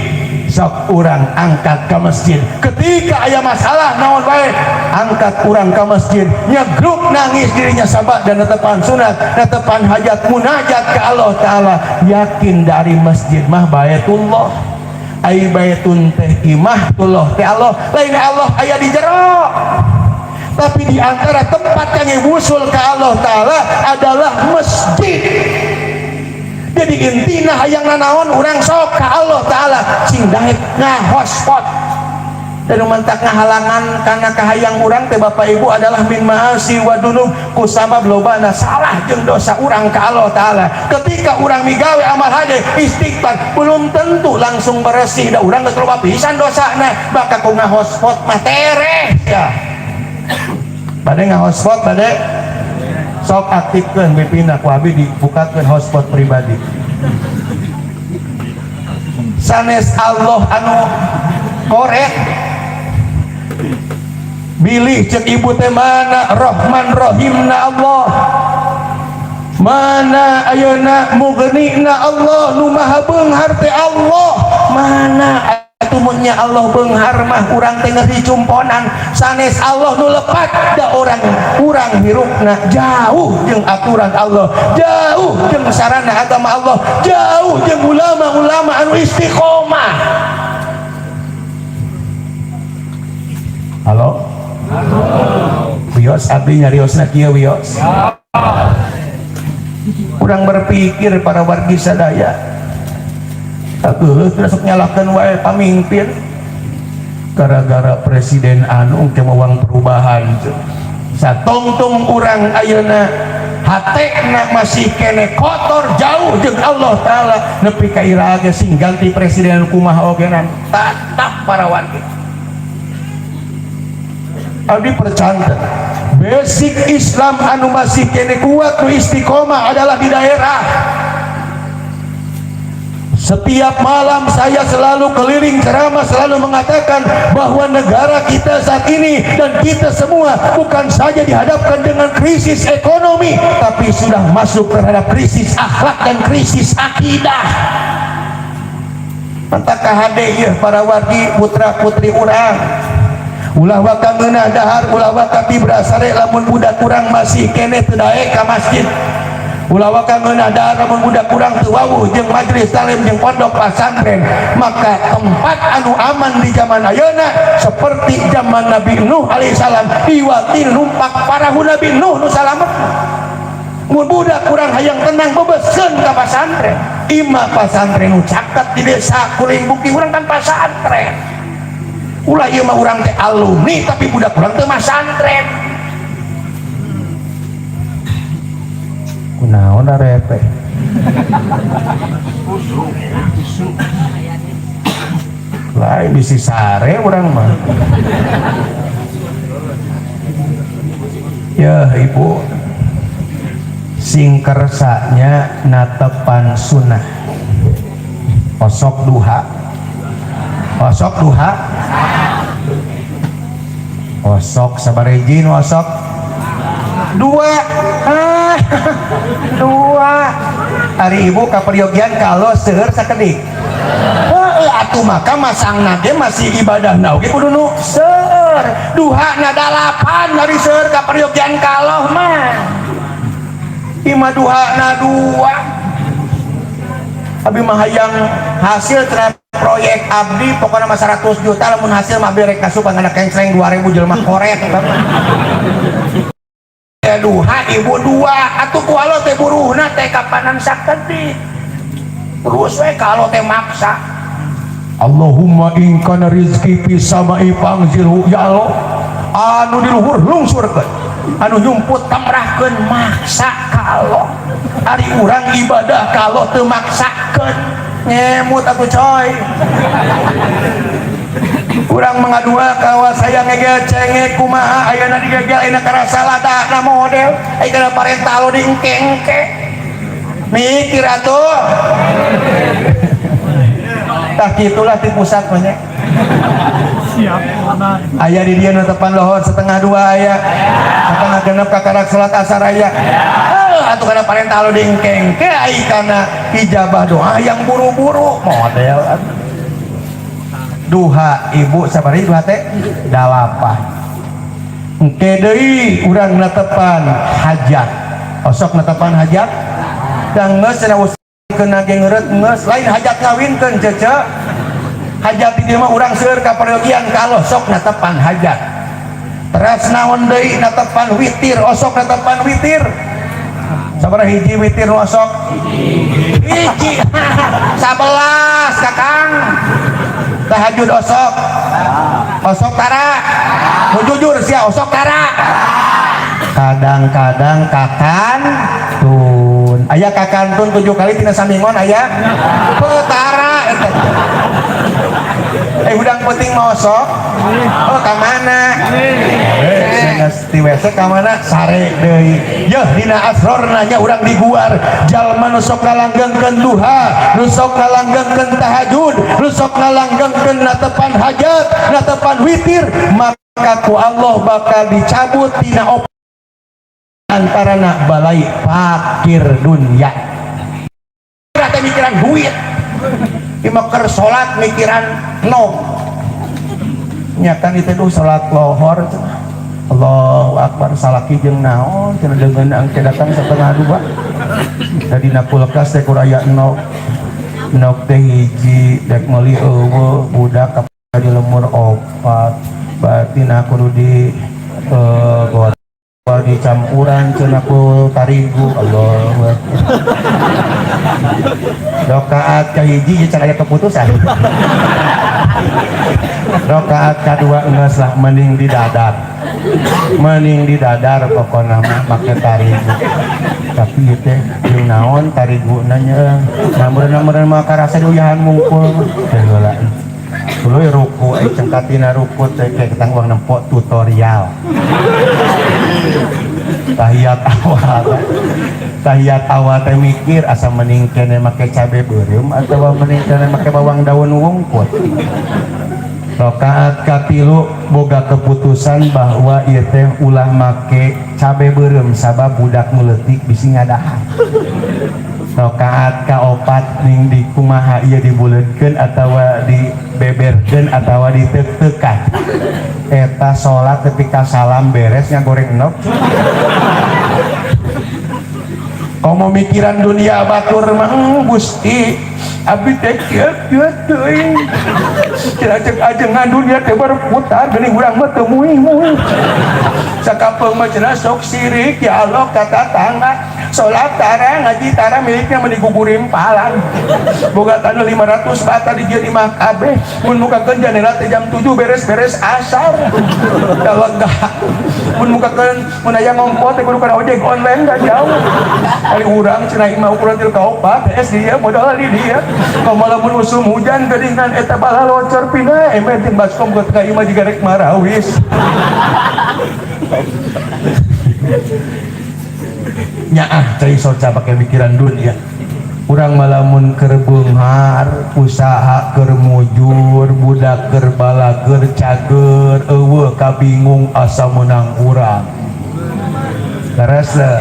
Sok urang angkat ke masjid ketika aya masalah naon bae, angkat urang ke masjid, nyegruk nangis dirinya sabak dan netepan sunat, netepan hajat, munajat ke Allah Ta'ala. Yakin dari masjid mah baitullah. Ai baitun teh imah tullah teh Allah, lain Allah aya di jero, tapi di antara tempat yang wusul ke Allah Ta'ala adalah masjid. Jadi intina hayang nanaon urang sok ka Allah Ta'ala, sing daek ngahotspot. Dan mantak ngahalangan karena kahayang urang teh, Bapak Ibu, adalah min ma'asi wa dunub, kusabab lobana salah jeung dosa urang ka Allah Ta'ala. Ketika urang migawe amal hade, istighfar, belum tentu langsung bersih, da urang geus loba pisan dosana. Maka ku ngahotspot mah tereh ya. Bade ngahotspot, bade sok aktifkeun wipina ku abi, dibukakeun hotspot pribadi. Sanes Allah anu korek. Bilih cek ibu teh mana Rahman Rahimna Allah, mana ayeuna Mughnina Allah, nu maha beunghar teh Allah mana? Atuh mun nya Allah beunghar mah urang teh geus dicumponan. Sanes Allah nu lepat, da orang urang hirupna jauh jeung aturan Allah, jauh jeung sarana agama Allah, jauh jeung ulama-ulama anu istiqomah. Halo? Wios abdi nyariosna kieu, wios. Urang berpikir, para wargi sadaya, aduh, sok nyalahkeun wae pamimpin. Gara-gara presiden anu engke mawang perubahan. Satongtong urang ayeuna hatena masih kene kotor, jauh jeung Allah Ta'ala, nepi ka iraha ge sing ganti presiden kumaha oge tetap para wargi. Abdi percanten, basic Islam anu masih kene kuat nu istiqomah adalah di daerah. Setiap malam saya selalu keliling ceramah, selalu mengatakan bahwa negara kita saat ini dan kita semua bukan saja dihadapkan dengan krisis ekonomi, tapi sudah masuk terhadap krisis akhlak dan krisis akidah. Matak kahade ieu para wargi, putra putri urang, ulah waka ngeunah dahar, ulah waka tibra sare lamun budak urang masih keneh teu daek ka masjid. Ulah waka ngeunah dahar lamun budak urang teu wawuh jeung majelis taklim jeung pondok pasantren. Maka tempat anu aman di zaman ayeuna seperti zaman Nabi Nuh alaihissalam, diwati numpak parahu Nabi Nuh nu salamet. Mun budak kurang hayang tenang, bebeskeun ka pasantren. Imah pasantren nu caket di desa kuring, bukti urang kan pasantren. Ulah ieu mah urang teh alumni, tapi budak urang teh masantren. Kunaon arete lain bisi sare urang mah ya. Ibu, sing kersanya natepan sunnah, osok duha, osok duha, osok sabarejin, osok dua, ah, dua hari. Ibu kaperyogian kalau seueur sakedik. Heueuh atuh, maka masangna ge masih ibadah na oge kudu nu seueur. Duha na dalapan hari seueur kaperyogian kaloh mah. Ima duha na dua. Abi mah hayang hasil terhadap proyek abdi, pokoknya mah 100 juta. Lamun hasil mah abdi rek kasup anak kencreng 2000 jelema koret. Ya duha ibu dua atuh, ku alo teh buruhna teh kapanan sakedik terus we kalau teh maksa. Allahumma in kana rizki fis sama'i fangzilhu, ya Allah, anu di luhur lungsurkeun, anu nyumput tamrahkeun. Maksa ka Allah. Ari urang ibadah kalau teu maksakeun, ngemut atuh coy. Urang mengadua kawas saya ngegel cengek kumaha ayeuna digegel, ayeuna karasa ladana model aya kana parentah lo diengke-engke. Mikir atuh. Tah, kitulah di pusat banyak. Siap. Aya di dia netepan lohor 1:30, aya 5:30, kakarak salat asar aya. Ah, atuh kana parentah lo diengke-engke, ai kana ijabah doa yang buru-buru model atuh. Duha ibu sabari duha teh dalapan. Engke deui urang netepan hajat, osok netepan hajat dan geus cenah kena ge ngeureut geus lain hajat ngawinkeun cece. Hajat di dieu mah urang seueur ka peryogian kalau sok netepan hajat. Teras naon deui? Netepan witir, osok netepan witir. Sabaraha hiji witir nu osok? Hiji, 11 kakang. Tahajud osok, osok tara? Mau jujur sia, osok tara? Kadang-kadang kakantun. Aya kakantun 7 kali tina saminggon? Aya petara eta. Eh, hudang penting mau osok. Oh, ka mana? Eh, ti WC ka mana? Sare deui. Yeuh, dina asror nanya urang diguar jalma nu sok ngalanggengkeun duha, nu sok ngalanggengkeun tahajud, nu sok ngalanggengkeun natepan hajat, natepan witir, maka ku Allah bakal dicabut tina op antarana balai fakir dunya. Teh mikiran duit. Ima keur salat mikiran no. Nya kan itu tuh salat lohor. Allahu Akbar, salaki jeung naon cenah deungeun angke datang 1:30. Da dina kulkas teh kur aya endog. Endog teh hiji, dek meuli euweuh, budak ka di lemur opat. Berarti nah kudu di goreng dicampuran cenah ku tarigu. Allahu Akbar. Rakaat kahiji can aya keputusan. Rakaat kadua geus lah, mending didadar. Mending didadar pokona mah make tarigu. Tapi ieu teh jeung naon tariguna nya? Nameureun-nameureun mah karasa diuyahan mungkul teh heula. Tuluy ruku, eh cengkatina ruku teh kayak ketang uang nempo tutorial. Tahiyat awal, tahiyat awal teh mikir asa mending kene make cabe beureum atawa mending kene make bawang daun wungkul. Rakaat katilu boga keputusan bahwa ieu teh ulah make cabe beureum, sabab budak nu leutik bisi ngadahar. Rakaat kaopat ning di kumaha ieu, dibuleudkeun atawa dibeberkeun atawa ditek-tekan eta salat, ketika salam beres ngagoreng endog. Komo mikiran dunia batur mah, Gusti, abdi teh kieu kieu teuing." Cenah cek ajengan, dunia teh berputar, geuning urang mah teu muih-muih. Sakapeung mah cenah sok sirik ya Allah ka tatangga. Salat tara, ngaji tara, miliknya mah digugurimpalan. Boga tanah 500 bata di dieu imah kabeh. Mun mukakeun janela teh jam 7 beres-beres asar. Da lega. Mun mukakeun, mun aya ngompol teh kudu kana ojek online da jauh. Kali urang cenah imah ukuran 3 ka 4 SD dia modal di dia. Komo lamun usum hujan geuningan eta balalocor pindah emeh jeung baskom ka imah jiga rek marawis. Nyaah cai soca pakai pikiran dunia. Urang malamun keur beunghar, usaha keur mujur, budak keur balager cager, eueuh kabingung asa meunang urang. Leres teu?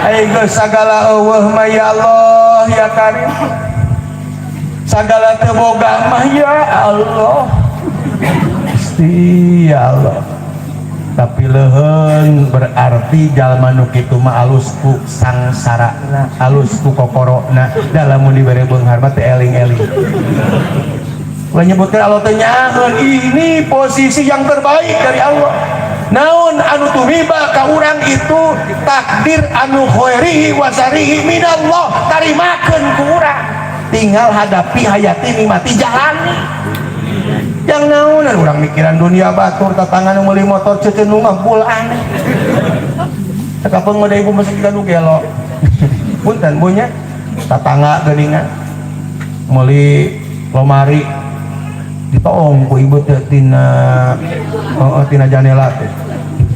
Ai geus sagala eueuh mah, ya Allah ya Karim. Sagala teu boga mah, ya Allah. Gusti ya Allah. Tapi leuheung berarti jalma nu kitu mah alus ku sangsarana, alus ku kokorona, da lamun dibere beunghar mah teu eling-eling. Ulah nyebutkeun Allah teh nyaaheun, ini posisi yang terbaik dari Allah. Naon anu tumiba ka urang itu takdir anu khairihi wa syarrihi minallah, tarimakeun ku urang. Tinggal hadapi, hayati, nikmati, jalani. Yang naonan urang mikiran dunia batur, tetangga nu meuli motor ceuceun nu ngempul aneh. Kapeung mah ibu masih kita nu gelo. Punten bu nya, tetangga geuningan meuli lomari, ditoong ku ibu teh tina, oh, tina janela teh.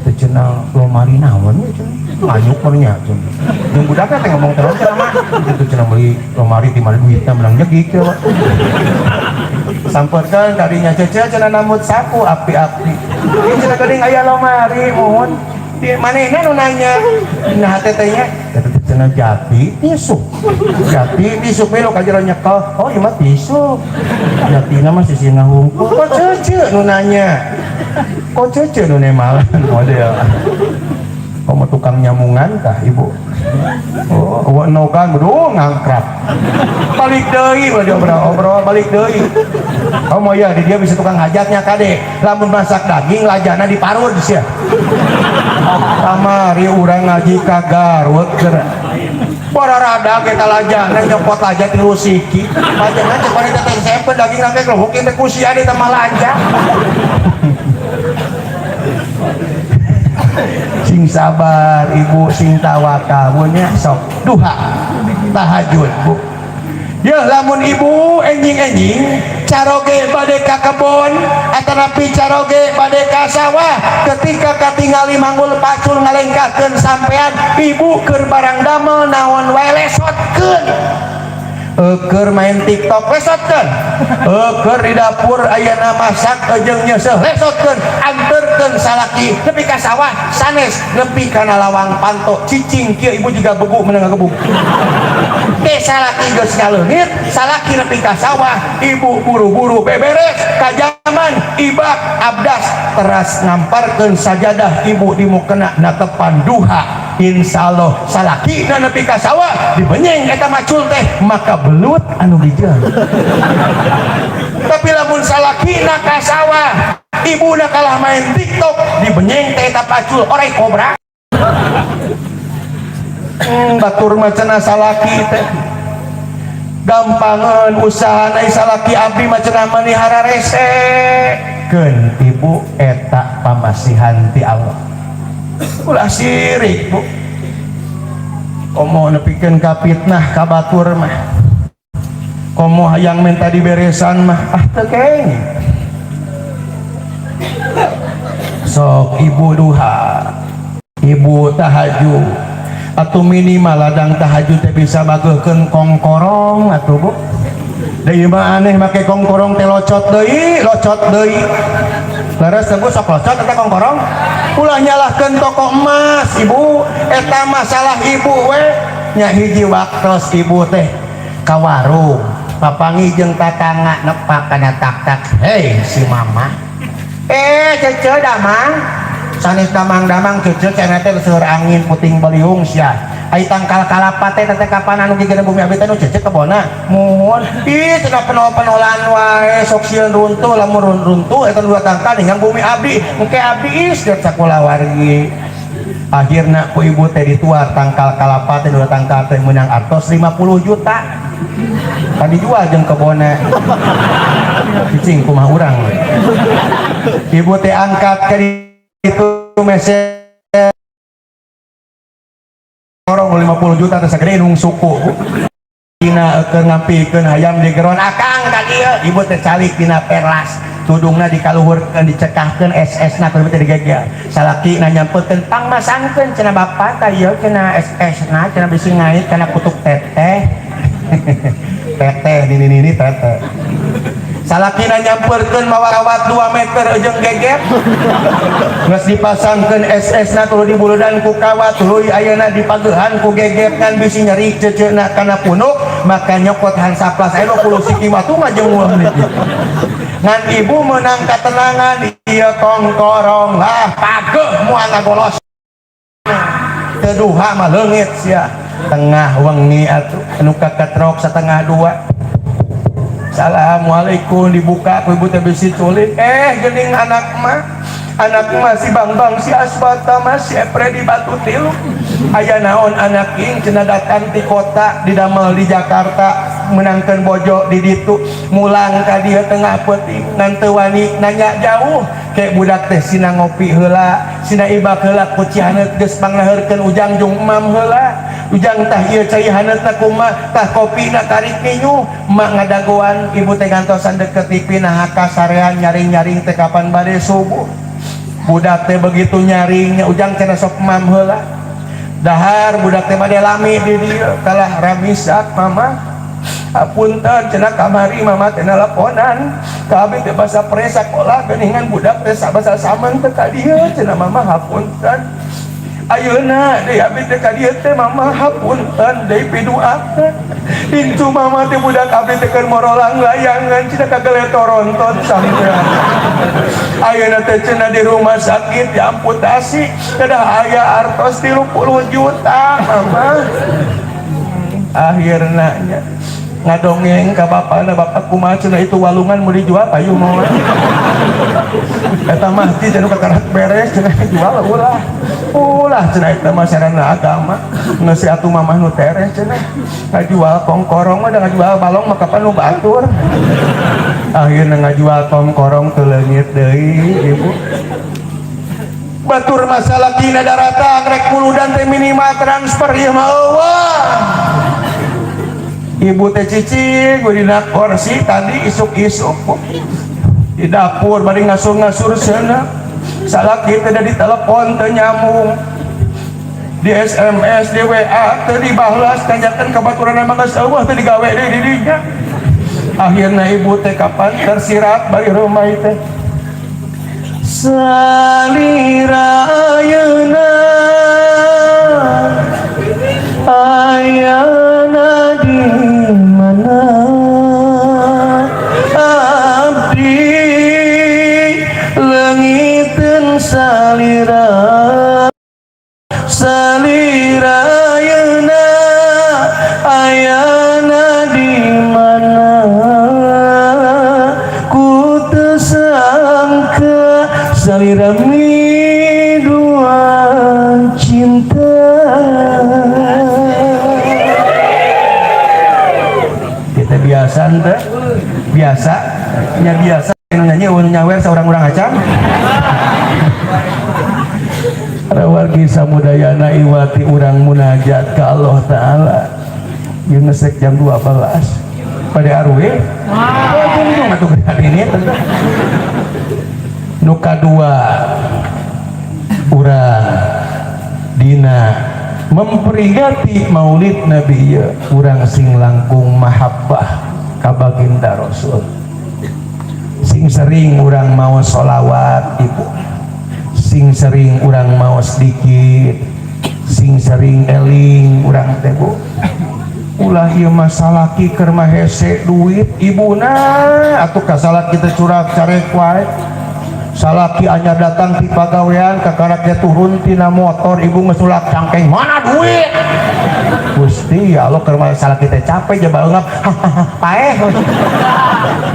Teh cenah lomari naon we cenah. Nganyuk mah nya cenah. Jeung budakna teh ngomong terus cenah mah. Itu cenah meuli lomari di mana duitna, menang jegik teh. Samperkeun kadinya, "Cece," cenah, "nambut saku api-api." Ieu cenah geuning aya lomari mohon. Di manehna nu nanya. Nah teh nya eta teh cenah jati tisu. Jati tisu melo ka jero nyekel. Oh, ieu mah tisu. Jatina mah sisina hungkul. Kok cece nu nanya? Kok cece nu nemalan model? Kok mau tukang nyamungan kah ibu? Oh, oh nogan bro ngangkrap. Balik deui ulah diobrol-obrol, balik deui. Oh mau ya, di dia bisa tukang hajatnya kade. Lamun masak daging lajana diparud sia. Kamari urang ngaji ka Garut keur bararada kita lajana nyopot laja ti siki. Lajana cek bari teh sepe daging rangke kelohokin teh ku sia di teh laja. Sing sabar ibu, sing tawakal nya, sok duha tahajud bu ya. Lamun ibu enjing-enjing caroge bade ka kebon atanapi caroge bade ka sawah, ketika katingali manggul pacul ngalengkahkeun sampean, ibu keur barang damel naon wae lesotkeun. Keur main TikTok lesotkeun, keur di dapur ayeuna masak jeung nyeuseuh lesotkeun, anterkeun salaki nepi ka sawah sanes nepi kana lawang panto, cicing kieu ibu juga begu menang ngagebug. Teh salaki geus ngaleungit, salaki nepi ka sawah, ibu buru-buru beberes kajaman, ibak abdas teras ngamparkeun sajadah ibu di mukena natepan duha. Insyaallah salaki na nepi ka sawah dibenyeng eta macul teh maka belut anu bijil. Tapi lamun salaki na ka sawah, ibu na kalah main TikTok, dibenyeng teh eta pacul orai kobra. Batur mah cenah salaki teh gampangan usaha, na salaki abdi mah cenah mani hararese. Keun ibu, eta pamasihan ti Allah, ulah sirik bu. Komo nepikeun ka fitnah ka batur mah, komo hayang minta diberesan mah, ah teu kenging. Sok ibu duha. Ibu tahajud atau minimal ladang tahajud teh bisa mageuhkeun kongkorong atuh, Bu. Da ieu mah aneh, make kongkorong teh locot deui, locot deui. Leres teh, Bu? Sok locot eta kongkorong. Ulah nyalahkeun toko emas, Ibu. Eta masalah Ibu we nya. Hiji waktos Ibu teh ka warung, papanggih jeung tatangga, nepak kana tak-tak, "Hei, si mama." "Eh, Cece, damang?" "Sanes damang-damang, Cece. Cenah teh seueur angin puting beliung sia. Ai tangkal kalapa teh teh kapan anu gigena bumi abi teh nu Cece kebona?" "Muhun." "Ih," cenah, "penol-penolan wae, sok sieun runtuh. Lamun runtuh eta dua tangkal yang bumi abdi, engke abdi is sakulawargi." Akhirna ku ibu teh dituar tangkal kalapa teh, dua tangkal teh menang artos 50 juta. Kan dijual jeung kebona. Cicing kumaha urang we. Ibu teh angkat ke itu meser orang 50 juta teh sagede indung suku. Dina keur ngampikeun hayam di geron, "Akang, ka dieu." Ibu teh calik dina perlas, tudungna dikaluhurkeun, dicekahkeun SS na, kudu teh digegel. Salaki na nyampeurkeun, "Pangmasangkeun," cenah, "Bapak tah ieu," cenah, "SS na," cenah, "bisi ngait kana kutuk teteh." Teteh nini nini teteh. Salakina nyamperkeun mawa kawat 2 meter jeung geget. Geus dipasangkeun SS na, tuluy dibuludan ku kawat, tuluy ayeuna dipagehan ku geget, kan bisi nyeri ceceuna kana punuk, maka nyokot Hansaplast aya 20 siki mah tuh ngajengul niki. Ngan ibu menang ketenangan, ieu kongkorong lah pageuh moal ngagolos. Teu duha mah leungit sia. Tengah wengi atuh anu kaketrok setengah dua. "Assalamualaikum." Dibuka ku ibu teh bisi culik. "Eh, geuning anak mah, anak mah si Bang Bang, si Asbata mah, si Epre di Batu Tilu." "Aya naon, anak ing?" Cenah, "datang ti kota, didamel di Jakarta, menangkeun bojo di ditu, mulang ka dieu tengah peuting." Ngan teu wani nanya jauh, kayak budak teh sina ngopi heula, sina ibak heula, ku cihaneut geus panglaheurkeun ujang jeung emam heula. "Ujang, tah ieu cai haneutna kumaha? Tah kopina karik ninyuh." Emak ngadagoan, ibu teh ngantosan deket TV. Nah, kasarean nyaring-nyaring teh kapan bade subuh. Budak teh begitu nyaringnya, "Ujang," cenah, "sok emam heula dahar." Budak teh bade lami di dieu kalah ramisak. "Mama, apunten," cenah, "kamari mama teh nalaponan ka abi teh basa pre sakola geuningan budak teh sabasa saman teh ka dieu." Cenah, "Mama, hapunten. Ayeuna deui abi teh ka dieu teh, mama, hapunten deui, piduakeun incu mama teh budak abi teh keur morolang layangan," cenah, "kagele toronton sampean. Ayeuna teh," cenah, "di rumah sakit diamputasi, kedah aya artos 30 juta, mama." Akhirna nya ngadongeng ka bapakna. "Bapak, kumaha?" cenah, "itu walungan mau dijual payu moal? Eta masjid anu kakarak beres," cenah, "jual ulah, ulah," cenah, "eta mah sarana agama." "Geus atuh, mamah nu tereh," cenah, "ngajual kongkorong mah da ngajual balong mah kapan nu batur." Akhirna ngajual kongkorong teu leungit deui, Ibu. Batur masalah kina daratang rek muludan teh minimal transfer ieu mah eueuh. Ibu teh cicing dina kursi tadi isuk-isuk di dapur bari ngasur-ngasur sana. Salaki teh di telepon teu nyambung, di SMS, di WA teu dibalas, tanyakan ka baturan emang geus eueuh, teu digawe deui di dinya. Akhirna ibu teh kapan tersirat bari rumah teh. Salira ayeuna ayana di mana, abdi leungiteun salira. Salira ayeuna ayana di mana, ku teu sangka salira miduan cinta. Kita biasa ente biasa nya, biasa nu nyanyi nu nyawer seorang-orang acan. Wargi samudayana, iwati urang munajat ke Allah Ta'ala. Ieu ngesek jam 12 pada arwe. Oh, atuh hari ini tentu. Nu kadua, urang Dina memperingati Maulid Nabi ieu, urang sing langkung mahabbah ka baginda Rasul, sing sering urang maos sholawat, Ibu, sing sering urang maos dikir, sing sering eling urang teh, Bu. Ulah ieu mah salaki keur mah hese duit ibuna atuh ka salaki teh curak carek wae. Salaki anyar datang ti pagawean, kakarak turun tina motor, ibu ngesulak cangkeng, "Mana duit?" Gusti ya Allah, keur mah salaki teh capek jaba eungap paeh.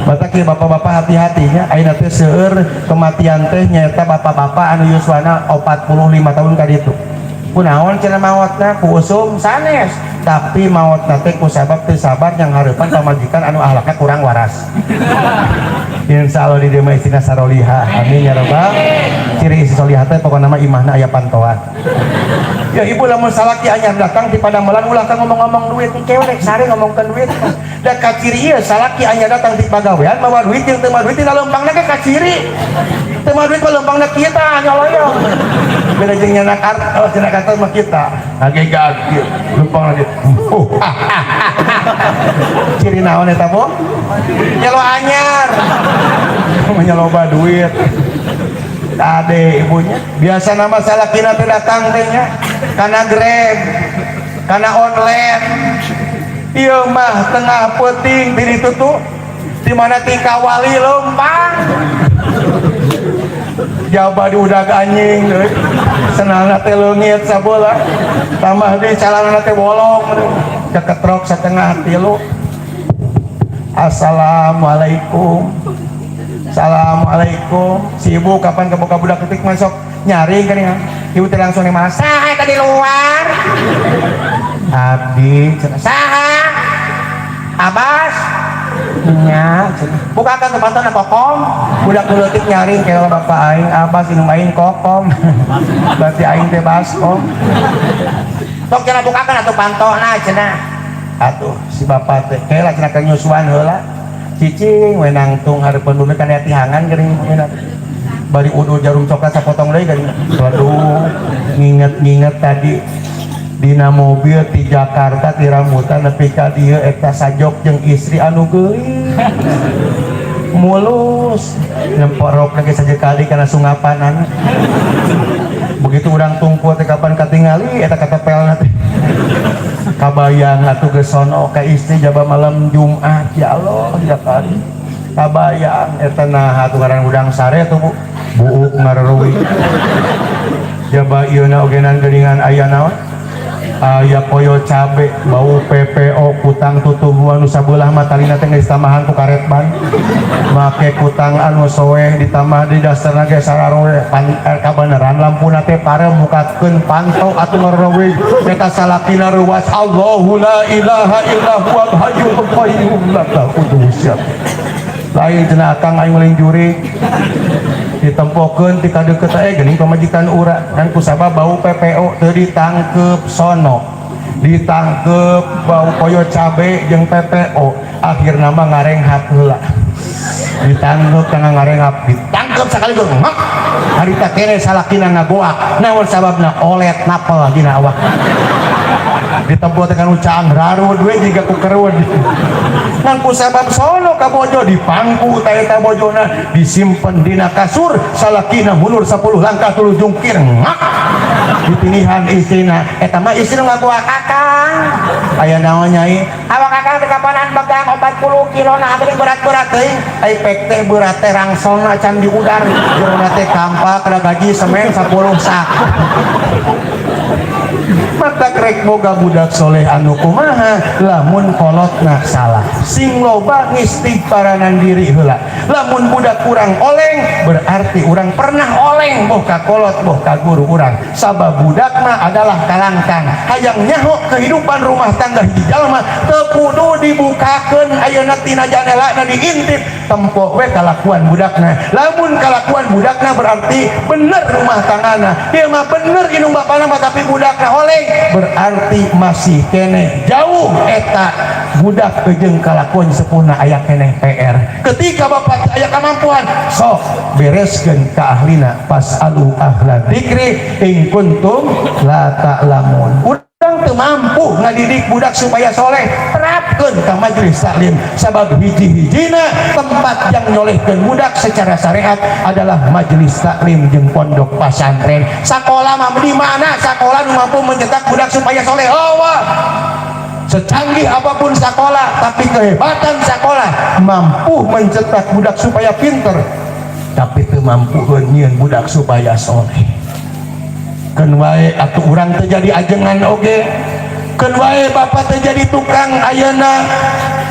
Batak ieu, bapak-bapak hati-hatinya. Ayeuna teh seueur kematian teh nyaeta bapak-bapak anu yuswana 45 tahun ka ditu. Kunaon cenah maotna? Ku usum sanes, tapi maotna teh ku sabab teu sabar yang hareupan pamajikan anu ahlakna kurang waras. Insya Allah di dieu mah istina sarolihah, amin ya robbal. Ciri istri solihah teh pokokna mah imahna aya pantoan ya, Ibu. Lamun salaki anyar datang di padamelan, ulah ka ngomong-ngomong duit. Engke rek sare ngomongkeun duit. Da kaciri ieu salaki anyar datang di pagawean mawa duit jeung teu mawa duit tina leumpangna ge kaciri. Teu mawa duit mah leumpangna kieu tah, nyoloyong. Beda jeung nyanak artos, oh, nyanak artos mah kita agegag kieu leumpang lagi. Oh, ah, ah, ah, ah. Ciri naon eta, Bu? Nyelo anyar loba duit. Ade ibunya biasa nama salakina teh datang teh nya kana Grab, kana online. Ieu mah tengah peuting diri tutu di mana tingkah wali lempang jaba di udag anjing euy. Senalna teh leungit sabola, tambah di calana teh bolong, keketrok 2.30. Assalamualaikum. Assalamualaikum. Si ibu kapan kebuka budak ketik masuk nyari kan ya. Ibu teh langsung nih, "Saha eta di luar?" "Abdi," cenah. "Saha?" "Abbas." "Nya," cenah. "Bukakan ke pantona kokom." Budak leutik nyaring kayak bapak aing Abbas, indung aing kokom. Berarti aing teh baskom. "Sok," cenah, "bukakan atuh pantona," cenah. Atuh si bapak teh kayak cenah keur nyusuan heula. Cicing we nangtung hareupeun bumi kan aya tihangan geuning bari udul jarum coklat sapotong deui geuning. Waduh, nginget-nginget tadi dina mobil di Jakarta ti Rambutan nepi ka dieu eta sajok jeung istri anu geulis mulus, nemporok lagi saja kali karena sungapanan. Begitu urang tungku teh kapan katingali eta katepelna teh, kabayang atuh geus sono ka istri jaba malam Jumat. Ya Allah ya kali kabayang eta. Nah atuh ngaran udang sare tuh, Bu, buuk ngareruwi jaba ieu na ogenan geuningan aya naon, aya koyo cabe, bau PPO, kutang tutubuhan nu sabelah mah talina teh geus tambahan ku karet ban, make kutang anu soeh ditambah di dasarna ge sararoe pan kabeneran lampuna teh parem. Mukakeun panto atuh ngareruwi eta salakina reuwas. Allahu la ilaha illa huwal hayyul qayyum la ta'khudhuhu sinatun. "Lain," cenah, "Akang, aing maling jurig." Ditempokeun ti kadeukeut teh geuning pamajikan urang kan kusabab bau PPO teu ditangkep. Sono ditangkep bau koyo cabe jeung PPO, akhirna mah ngarenghap heula. Ditangkep tengah ngarenghap, ditangkep sekaligus ngak harita kene salakina ngagoak. Naon sababna? Olet napel dina awak. Ditempo teh kanu caang rarud we jiga ku kerud. Ngan ku sabab sono ka bojo, dipangku ta eta bojona, disimpen dina kasur. Salakina mundur 10 langkah tuluy jungkir ngak ditinihan istrina. Eta mah istri ngagoak, "Akang, aya naon, Nyai?" "Awak akang teh kapanan begang 40 kilo, nah abdi berat-berat teuing." Ai pek teh berat teh rangsongna can diudar, jerona teh kampak kada gaji semen 10 sak. Mata rek boga budak soleh anu kumaha lamun kolotna salah? Sing loba ngistighfaranan diri heula. Lamun budak kurang oleng, berarti urang pernah oleng, boh ka kolot boh ka guru urang. Sabab budak mah adalah kalangkang hayang nyaho kehidupan rumah tangga hiji jalma. Teu kudu dibukakeun ayeuna tina janela na diintip, tempo we kalakuan budakna. Lamun kalakuan budakna berarti bener rumah tanggana dia mah, bener indung bapana mah, tapi budakna oleng, berarti masih kene jauh eta. Budak jeung kalakuan sepuhna aya keneh PR. Ketika bapak teu aya kemampuan, sok bereskeun ka ahlina. Fas'alu ahla dzikri in kuntum la ta'lamun. Urang teu mampu ngadidik budak supaya soleh, terapkeun ka majelis taklim, sabab hiji-hijina tempat yang nyolehkeun budak secara syariat adalah majelis taklim jeung pondok pesantren. Sakola mah, di mana sakola nu mampu mencetak budak supaya soleh? Oh, secanggih apapun sekolah, tapi kehebatan sekolah mampu mencetak budak supaya pinter, tapi teu mampu nyieun budak supaya soleh. Keun wae atuh, urang teu jadi ajengan oge, keun wae bapak teu jadi tukang ayeuna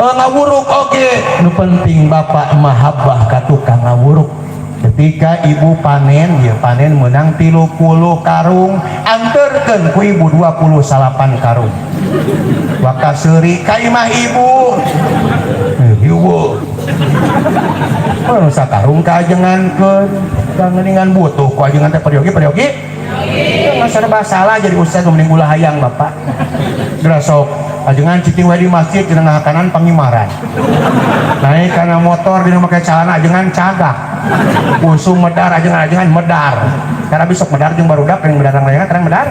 ngawuruk oge, nu penting bapak mahabbah ka tukang ngawuruk. Ketika ibu panen ya, panen menang 30 karung, anterkeun ku ibu 29 karung, waka seuri ka imah ibu, ibu. Oh, sakarung ka ajengankeun, geuningan butuh ku ajengan teh. Peryogi, peryogi. Nggak serba salah jadi ustaz, mending ulah hayang bapak. Geura sok ajengan cicing wae di masjid, dina ngahakanan pangimaran. Naik karena motor dina make celana ajengan cagak. Usum medar ajengan, ajengan medar. Karena besok medar jeung barudak, yang medar layangan, terang medar.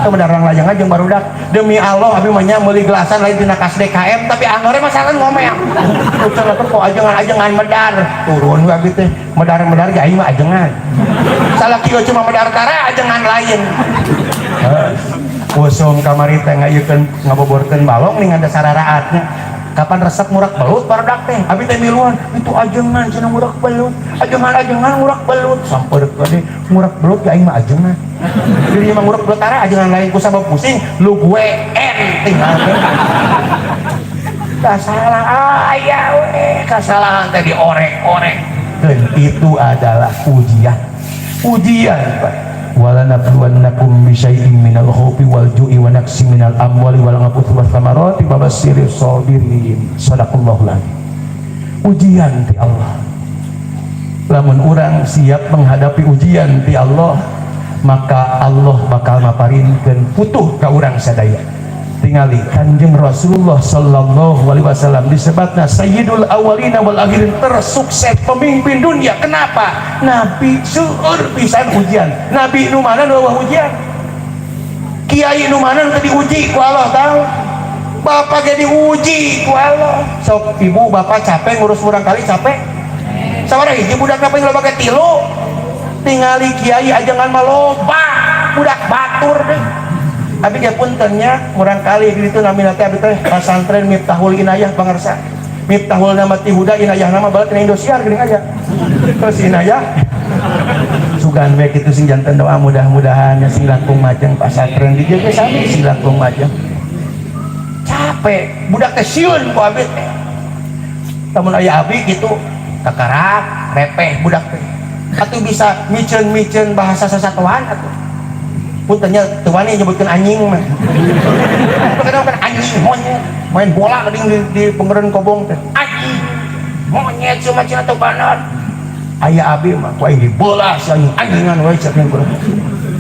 Itu medar layangan jeung barudak. Demi Allah, abi mah nya meuli gelasan lain tina kas DKM, tapi angore masalah ngomel. Ucap lapor kok ajengan, ajengan medar. Turun we abi teh medar-medar ge, aing mah ajengan. Salah kieu cuma medar tara ajengan lain. Usum kamari teh ngayeukeun, ngaboborkeun balong ning ada sararaatnya. Kapan resep ngurak belut barudak teh? Abi teh miluan, itu ajengan cenah ngurak belut. Ajengan, ajengan ngurak belut. Samper gede ngurak belut ge, aing mah ajengan. Jadi mah ngurak belut tara ajengan lain, ku sabab pusing lu gue en tinggal teh. Kasalah aya we, kasalahan teh diorek-orek. Dan itu adalah ujian. Ujian, Pak. Wala nabluwannakum bisyai'in minal khaufi wal ju'i wa naqsin minal amwali wal anfusi was samarati wa basyiris sabirin. Sadaqallahul azim. Ujian ti Allah. Lamun urang siap menghadapi ujian ti Allah, maka Allah bakal maparinkeun futuh ka urang sadaya. Tingali Kanjeng Rasulullah sallallahu alaihi wasallam disebutna sayyidul awwalina wal akhirin, tersukses pemimpin dunia. Kenapa? Nabi seueur pisan ujian. Nabi nu mana nu euweuh ujian? Kiai nu mana nu teu diuji ku Allah? Tahu bapak ge diuji ku Allah. Sok ibu bapak capek ngurus urang kali, capek sabaraha hiji budak paling loba ge tilu. Tingali kiai ajengan mah loba budak batur deh. Abi ge puntennya, murang kali gitu namina teh abi teh pasantren Miftahul Inayah. Pangarsa Miftahul nama ti Huda, Inayah nama balik tina Indosiar geuning aya. Terus Inayah sugan we kitu, sing janten doa mudah-mudahan ya sing langkung majeng pasantren di dieu ge sami sing langkung majeng. Capek budak teh, sieun ku abi teh. Lamun aya abi gitu kakarak repeh budak teh atuh, bisa miceun-miceun bahasa sasatuan atuh. Puntennya, teu wani nyebutkeun anjing mah. Kadang kan anjing monyet main bola geuning di pengeren kobong teh, anjing monyet cuma cenah teu bener. Aya abi mah ku aing dibelah si anjing, anjingan we cek kurang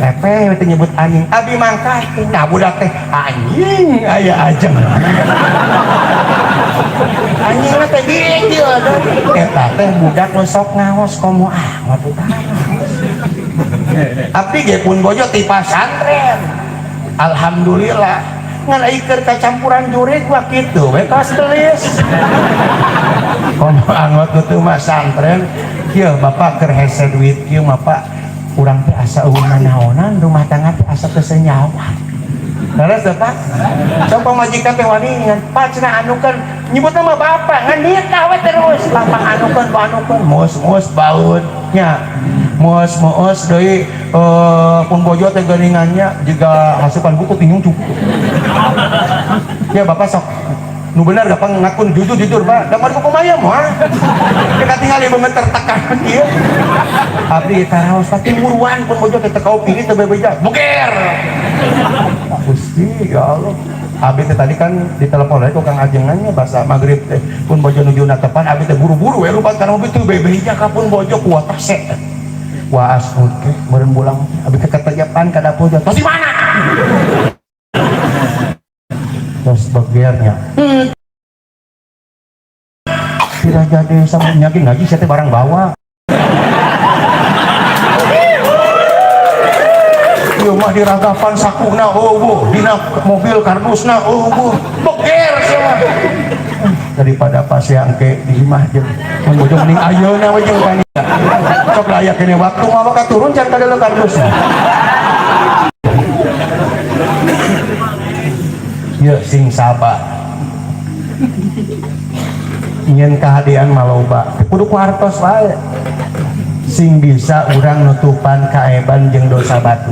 repeh teh nyebut anjing. Abi mangkah, nah budak teh anjing aya ajeng anjing mah teh dia eta teh. Budak nu sok ngaos komo ah mah teu. Abdi ge pun bojo ti pasantren, alhamdulillah, ngan ai keur kacampuran jurig mah kitu we, kawas gelis komo angot teu mah santren kieu. Bapak keur hese duit kieu mah, Pak, urang teh asa euweuh nanaonan, rumah tangga teh asa teu senyawa. Leres teh, Pak? Sok pamajikan teh wani ngan, Pak cenah anukeun, nyebut nama bapak ngan nitah we terus lapang anukeun, ku anukeun mus-mus baut nya, mus-mus deui. Pun bojo teh geuningannya jiga hasupan buku tinyung cukup ya. Bapak sok nu bener gampang ngakun, jujur, jujur, Pak. Da mari kumaha moal kita tinggal ieu tertekan ieu. Abdi karaos pati muruan pun bojo teh teu kauping teu bebeja buger. Gusti ya Allah, abi teh tadi kan ditelepon lagi ku Kang Ajengannya bahasa maghrib teh pun bojo nuju natepan. Abi teh buru-buru we lupa karena mobil teu bebeja ka pun bojo kuat tase waas oke meureun bulang. Abi teh ketejapan ka dapur, tos di mana, terus begernya. Raja desa nyagi ngaji sia teh barang bawa. Ieu mah diragapan sakuna eueuh, dina mobil kardusna eueuh, beger sia mah. Daripada pasea engke di imah jeung mun bojong mending ayeuna we jeung tani. Sok layak kene waktu mah maka turun can kadeuleu kardusna. Yeuh sing sabar. Nyen kahadean maloba kudu ku hartos wae. Sing bisa urang nutupan kaeban jeung dosa batu.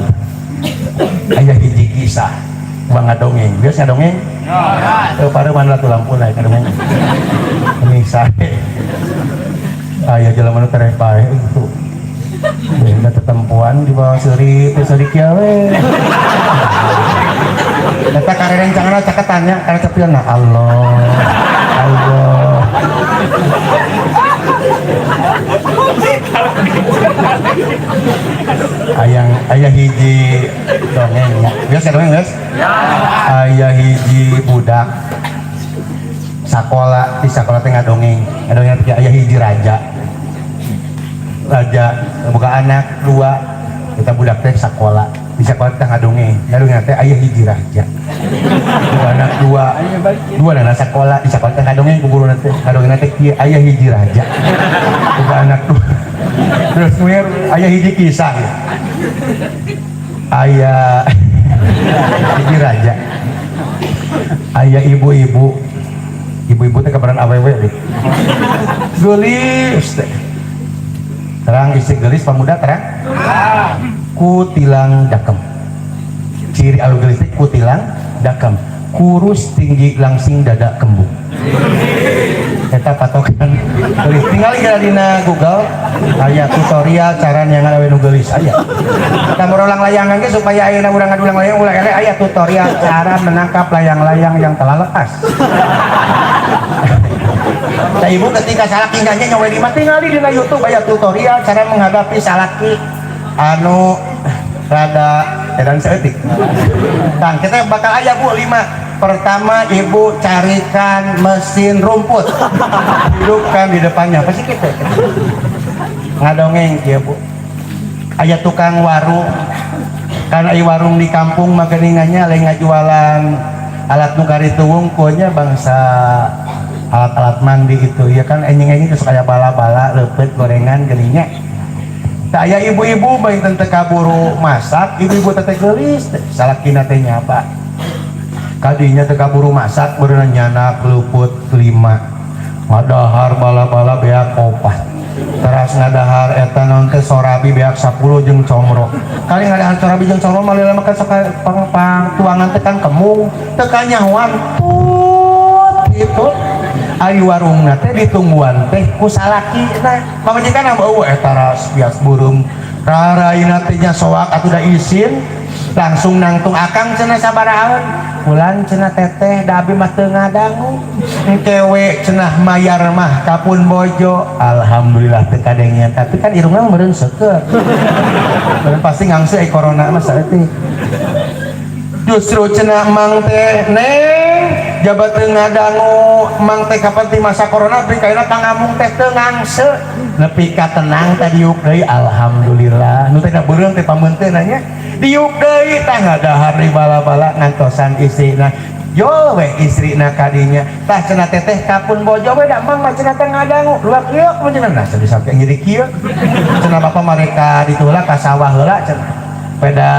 Aya hiji kisah bang ngadongeng. Biasa ngadongeng? Ya. Pareuman lah tuh lampuna ngadongeng. Ini sae. Aya jelema nu tereh pae itu. Benda tetempuan di bawah seuri teh seuri kieu we. Eta karerencanganna caketannya kana cepilna Allah. Allah. Ayang ayah hiji dongeng ya. Biasa dongeng guys? Ayah hiji budak sakola di sakola teh ngadongeng. Ngadongeng teh ayah hiji raja. Raja boga anak dua, kita budak teh sakola. Di sakola teh ngadongeng. Ngadongeng teh ayah hiji raja. Boga anak dua, dua nana sakola di sakola teh ngadongeng ku guruna teh. Ngadongeng teh kieu ayah hiji raja. Boga anak dua. Terus mir ayah hiji kisah ya. Ayah hiji raja. Ayah ibu-ibu. Ibu-ibu teh kabaran awewe deh. Geulis teh. Terang istri geulis pamuda terang. Ku tilang dakem. Ciri alu geulis teh ku tilang dakem. Kurus tinggi langsing dada kembung. Eta patokan geulis. Tinggal geura dina Google aya tutorial cara neangan awe nu geulis aya. Tah ulang layangan ge supaya ayeuna urang ngadulang layang ulah eleh aya tutorial cara menangkap layang-layang yang telah lepas. Nah, ibu ketika salaki nanya nyawa di mati ngali dina YouTube aya tutorial cara menghadapi salaki anu rada edan saeutik. Tang kita bakal aya Bu 5. Pertama ibu carikan mesin rumput. Hidupkan di depannya. Pasti kita ngadongeng kieu Bu. Aya tukang warung. Karena i warung di kampung mah geuningannya lain ngajualan alat nu karitu wungkulnya bangsa alat-alat mandi itu ya kan enjing-enjing terus kayak bala-bala lepet gorengan geuninnya. Tah aya ibu-ibu bae teu kaburu masak, ibu-ibu teh geulis teh salakina teh nyapa. Kadinya teu kaburu masak beureunan nyanak luput 5. Ngadahar bala-bala beak 4. Teras ngadahar eta naon teh sorabi beak 10 jeung comro. Kali ngadahar sorabi jeung comro mah lila makan sok pang tuangan teh kan kemung, teu kanyahoan put gitu. Ari warungna teh ditungguan teh ku salakina. Pamajikan eueuh eta ras bias beureum. Raraina teh nya soak atuh da isin langsung nangtung akang cenah sabarahaeun. Bulan cenah teteh da abi mah teu ngadangu. Engke we cenah mayar mah kapun bojo. Alhamdulillah teu kadengean tapi kan irungna meureun seukeut. Meureun pasti ngangse corona mah saeutik. Justru cenah mang teh neng jabat teu ngadangu mang teh kapan ti masa corona beri kaina pangamung teh teu ngangse nepi ka tenang teh diuk deui alhamdulillah nu teh da beureum teh pameunteun nya diuk deui tah ngadahar di bala-bala ngantosan istrina yo we istrina kadinya tah cenah teteh kapun bojo we da mang mah cenah teh ngadangu luak ieu kumaha cenah nah bisa jadi kieu cenah bapak mereka ditu heula ka sawah heula cenah peda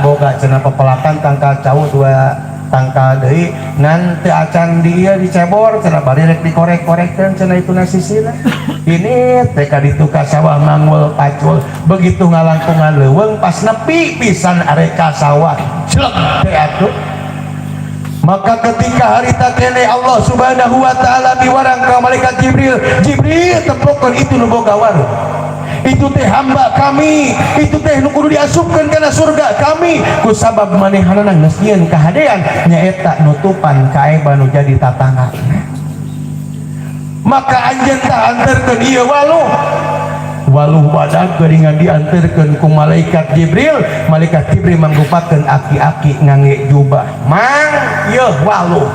boga cenah pepelakan tangkal cau 2 tangkal deui ngan teu acan di ieu dicebor cenah bari rek dikorek-korekkeun cenah itu sisina ini teh ka ditu ka sawah manggul pacul begitu ngalangkungan leuweung pas nepi pisan arek ka sawah celek teh atuh. Maka ketika harita kene Allah Subhanahu wa taala miwarang ka malaikat Jibril, Jibril tempokeun itu nu boga warung. Itu teh hamba kami, itu teh nu kudu diasupkeun kana surga kami ku sabab manehanana geus nyieun kahadean nyaeta nutupan kaeba nu jadi tatangga. Maka anjeun tah anterkeun ieu waluh. Waluh badag geuningan dianterkeun ku malaikat Jibril, malaikat Jibril mangrupakeun aki-aki ngangge jubah. Mang ieu waluh.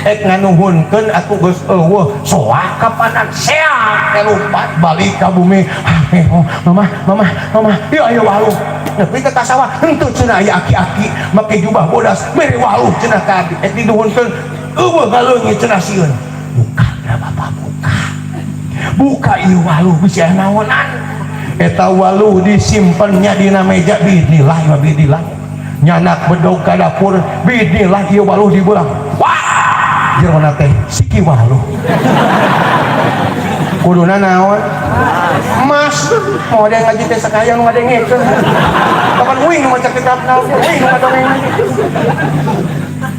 Ek nganuhunkeun atuh geus eueuh soak kapanan seak teh lompat balik ka bumi. Ah, oh, mama, mama, mama, ieu aya waluh. Nepi ka sawah henteu cenah, aya aki-aki make jubah bodas mere waluh cenah ka abdi. Ek dinuhunkeun eueuh ngaleungit cenah, sieun. Buka dah, Bapak, buka. Buka ieu waluh, bisi aya naonan. Eta waluh disimpennya dina meja, biidnillah wa biidnillah. Nyanak bedog ka dapur, biidnillah ieu waluh dibelah. Wah, jerona teh siki waluh. Kuduna naon? Emas. Mau ada yang ngaji teh sakaya nu ngadengekeun. Kapan uing nu maca kitab naon, uing nu ngadongeng.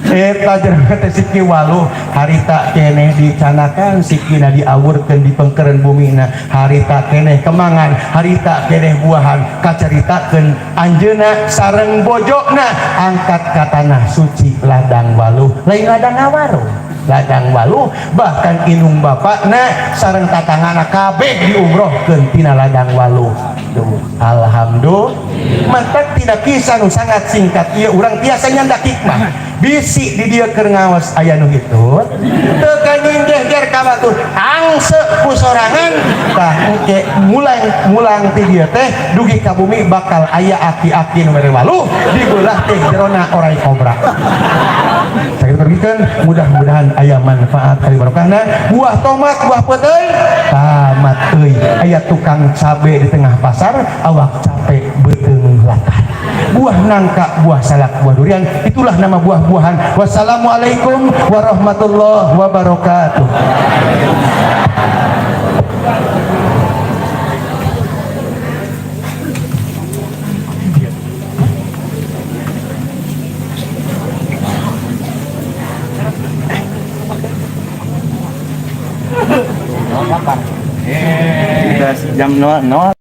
Eta jerona teh siki waluh, harita keneh dicanakan, sikina diawurkeun di pengkeren bumina, harita keneh kemangan, harita keneh buahan. Kacaritakeun anjeunna sareng bojona angkat ka tanah suci, ladang waluh, lain ladang ngawaruh, ladang waluh. Bahkan indung bapakna sareng tatangana kabeh diumrohkeun tina ladang waluh. Tuh, alhamdulillah. Mantap tidak? Kisah nu sangat singkat ieu urang tiasa nyandak hikmah. Bisi di dieu keur ngaos aya nu hitut teu kanyinggeh ka batur, angse ku sorangan. Tah, engke mulang mulang ti dieu teh dugi ka bumi bakal aya aki-aki nu mere waluh, dibelah teh jerona oray kobra. Sakit pergikeun, mudah-mudahan aya manfaat kali barokahna. Buah tomat, buah peuteuy, tamat euy. Aya tukang cabe di tengah pasar, awak capek beuteung lapar. Buah nangka, buah salak, buah durian, itulah nama buah-buahan. Wassalamualaikum warahmatullahi wabarakatuh. Sudah jam 00.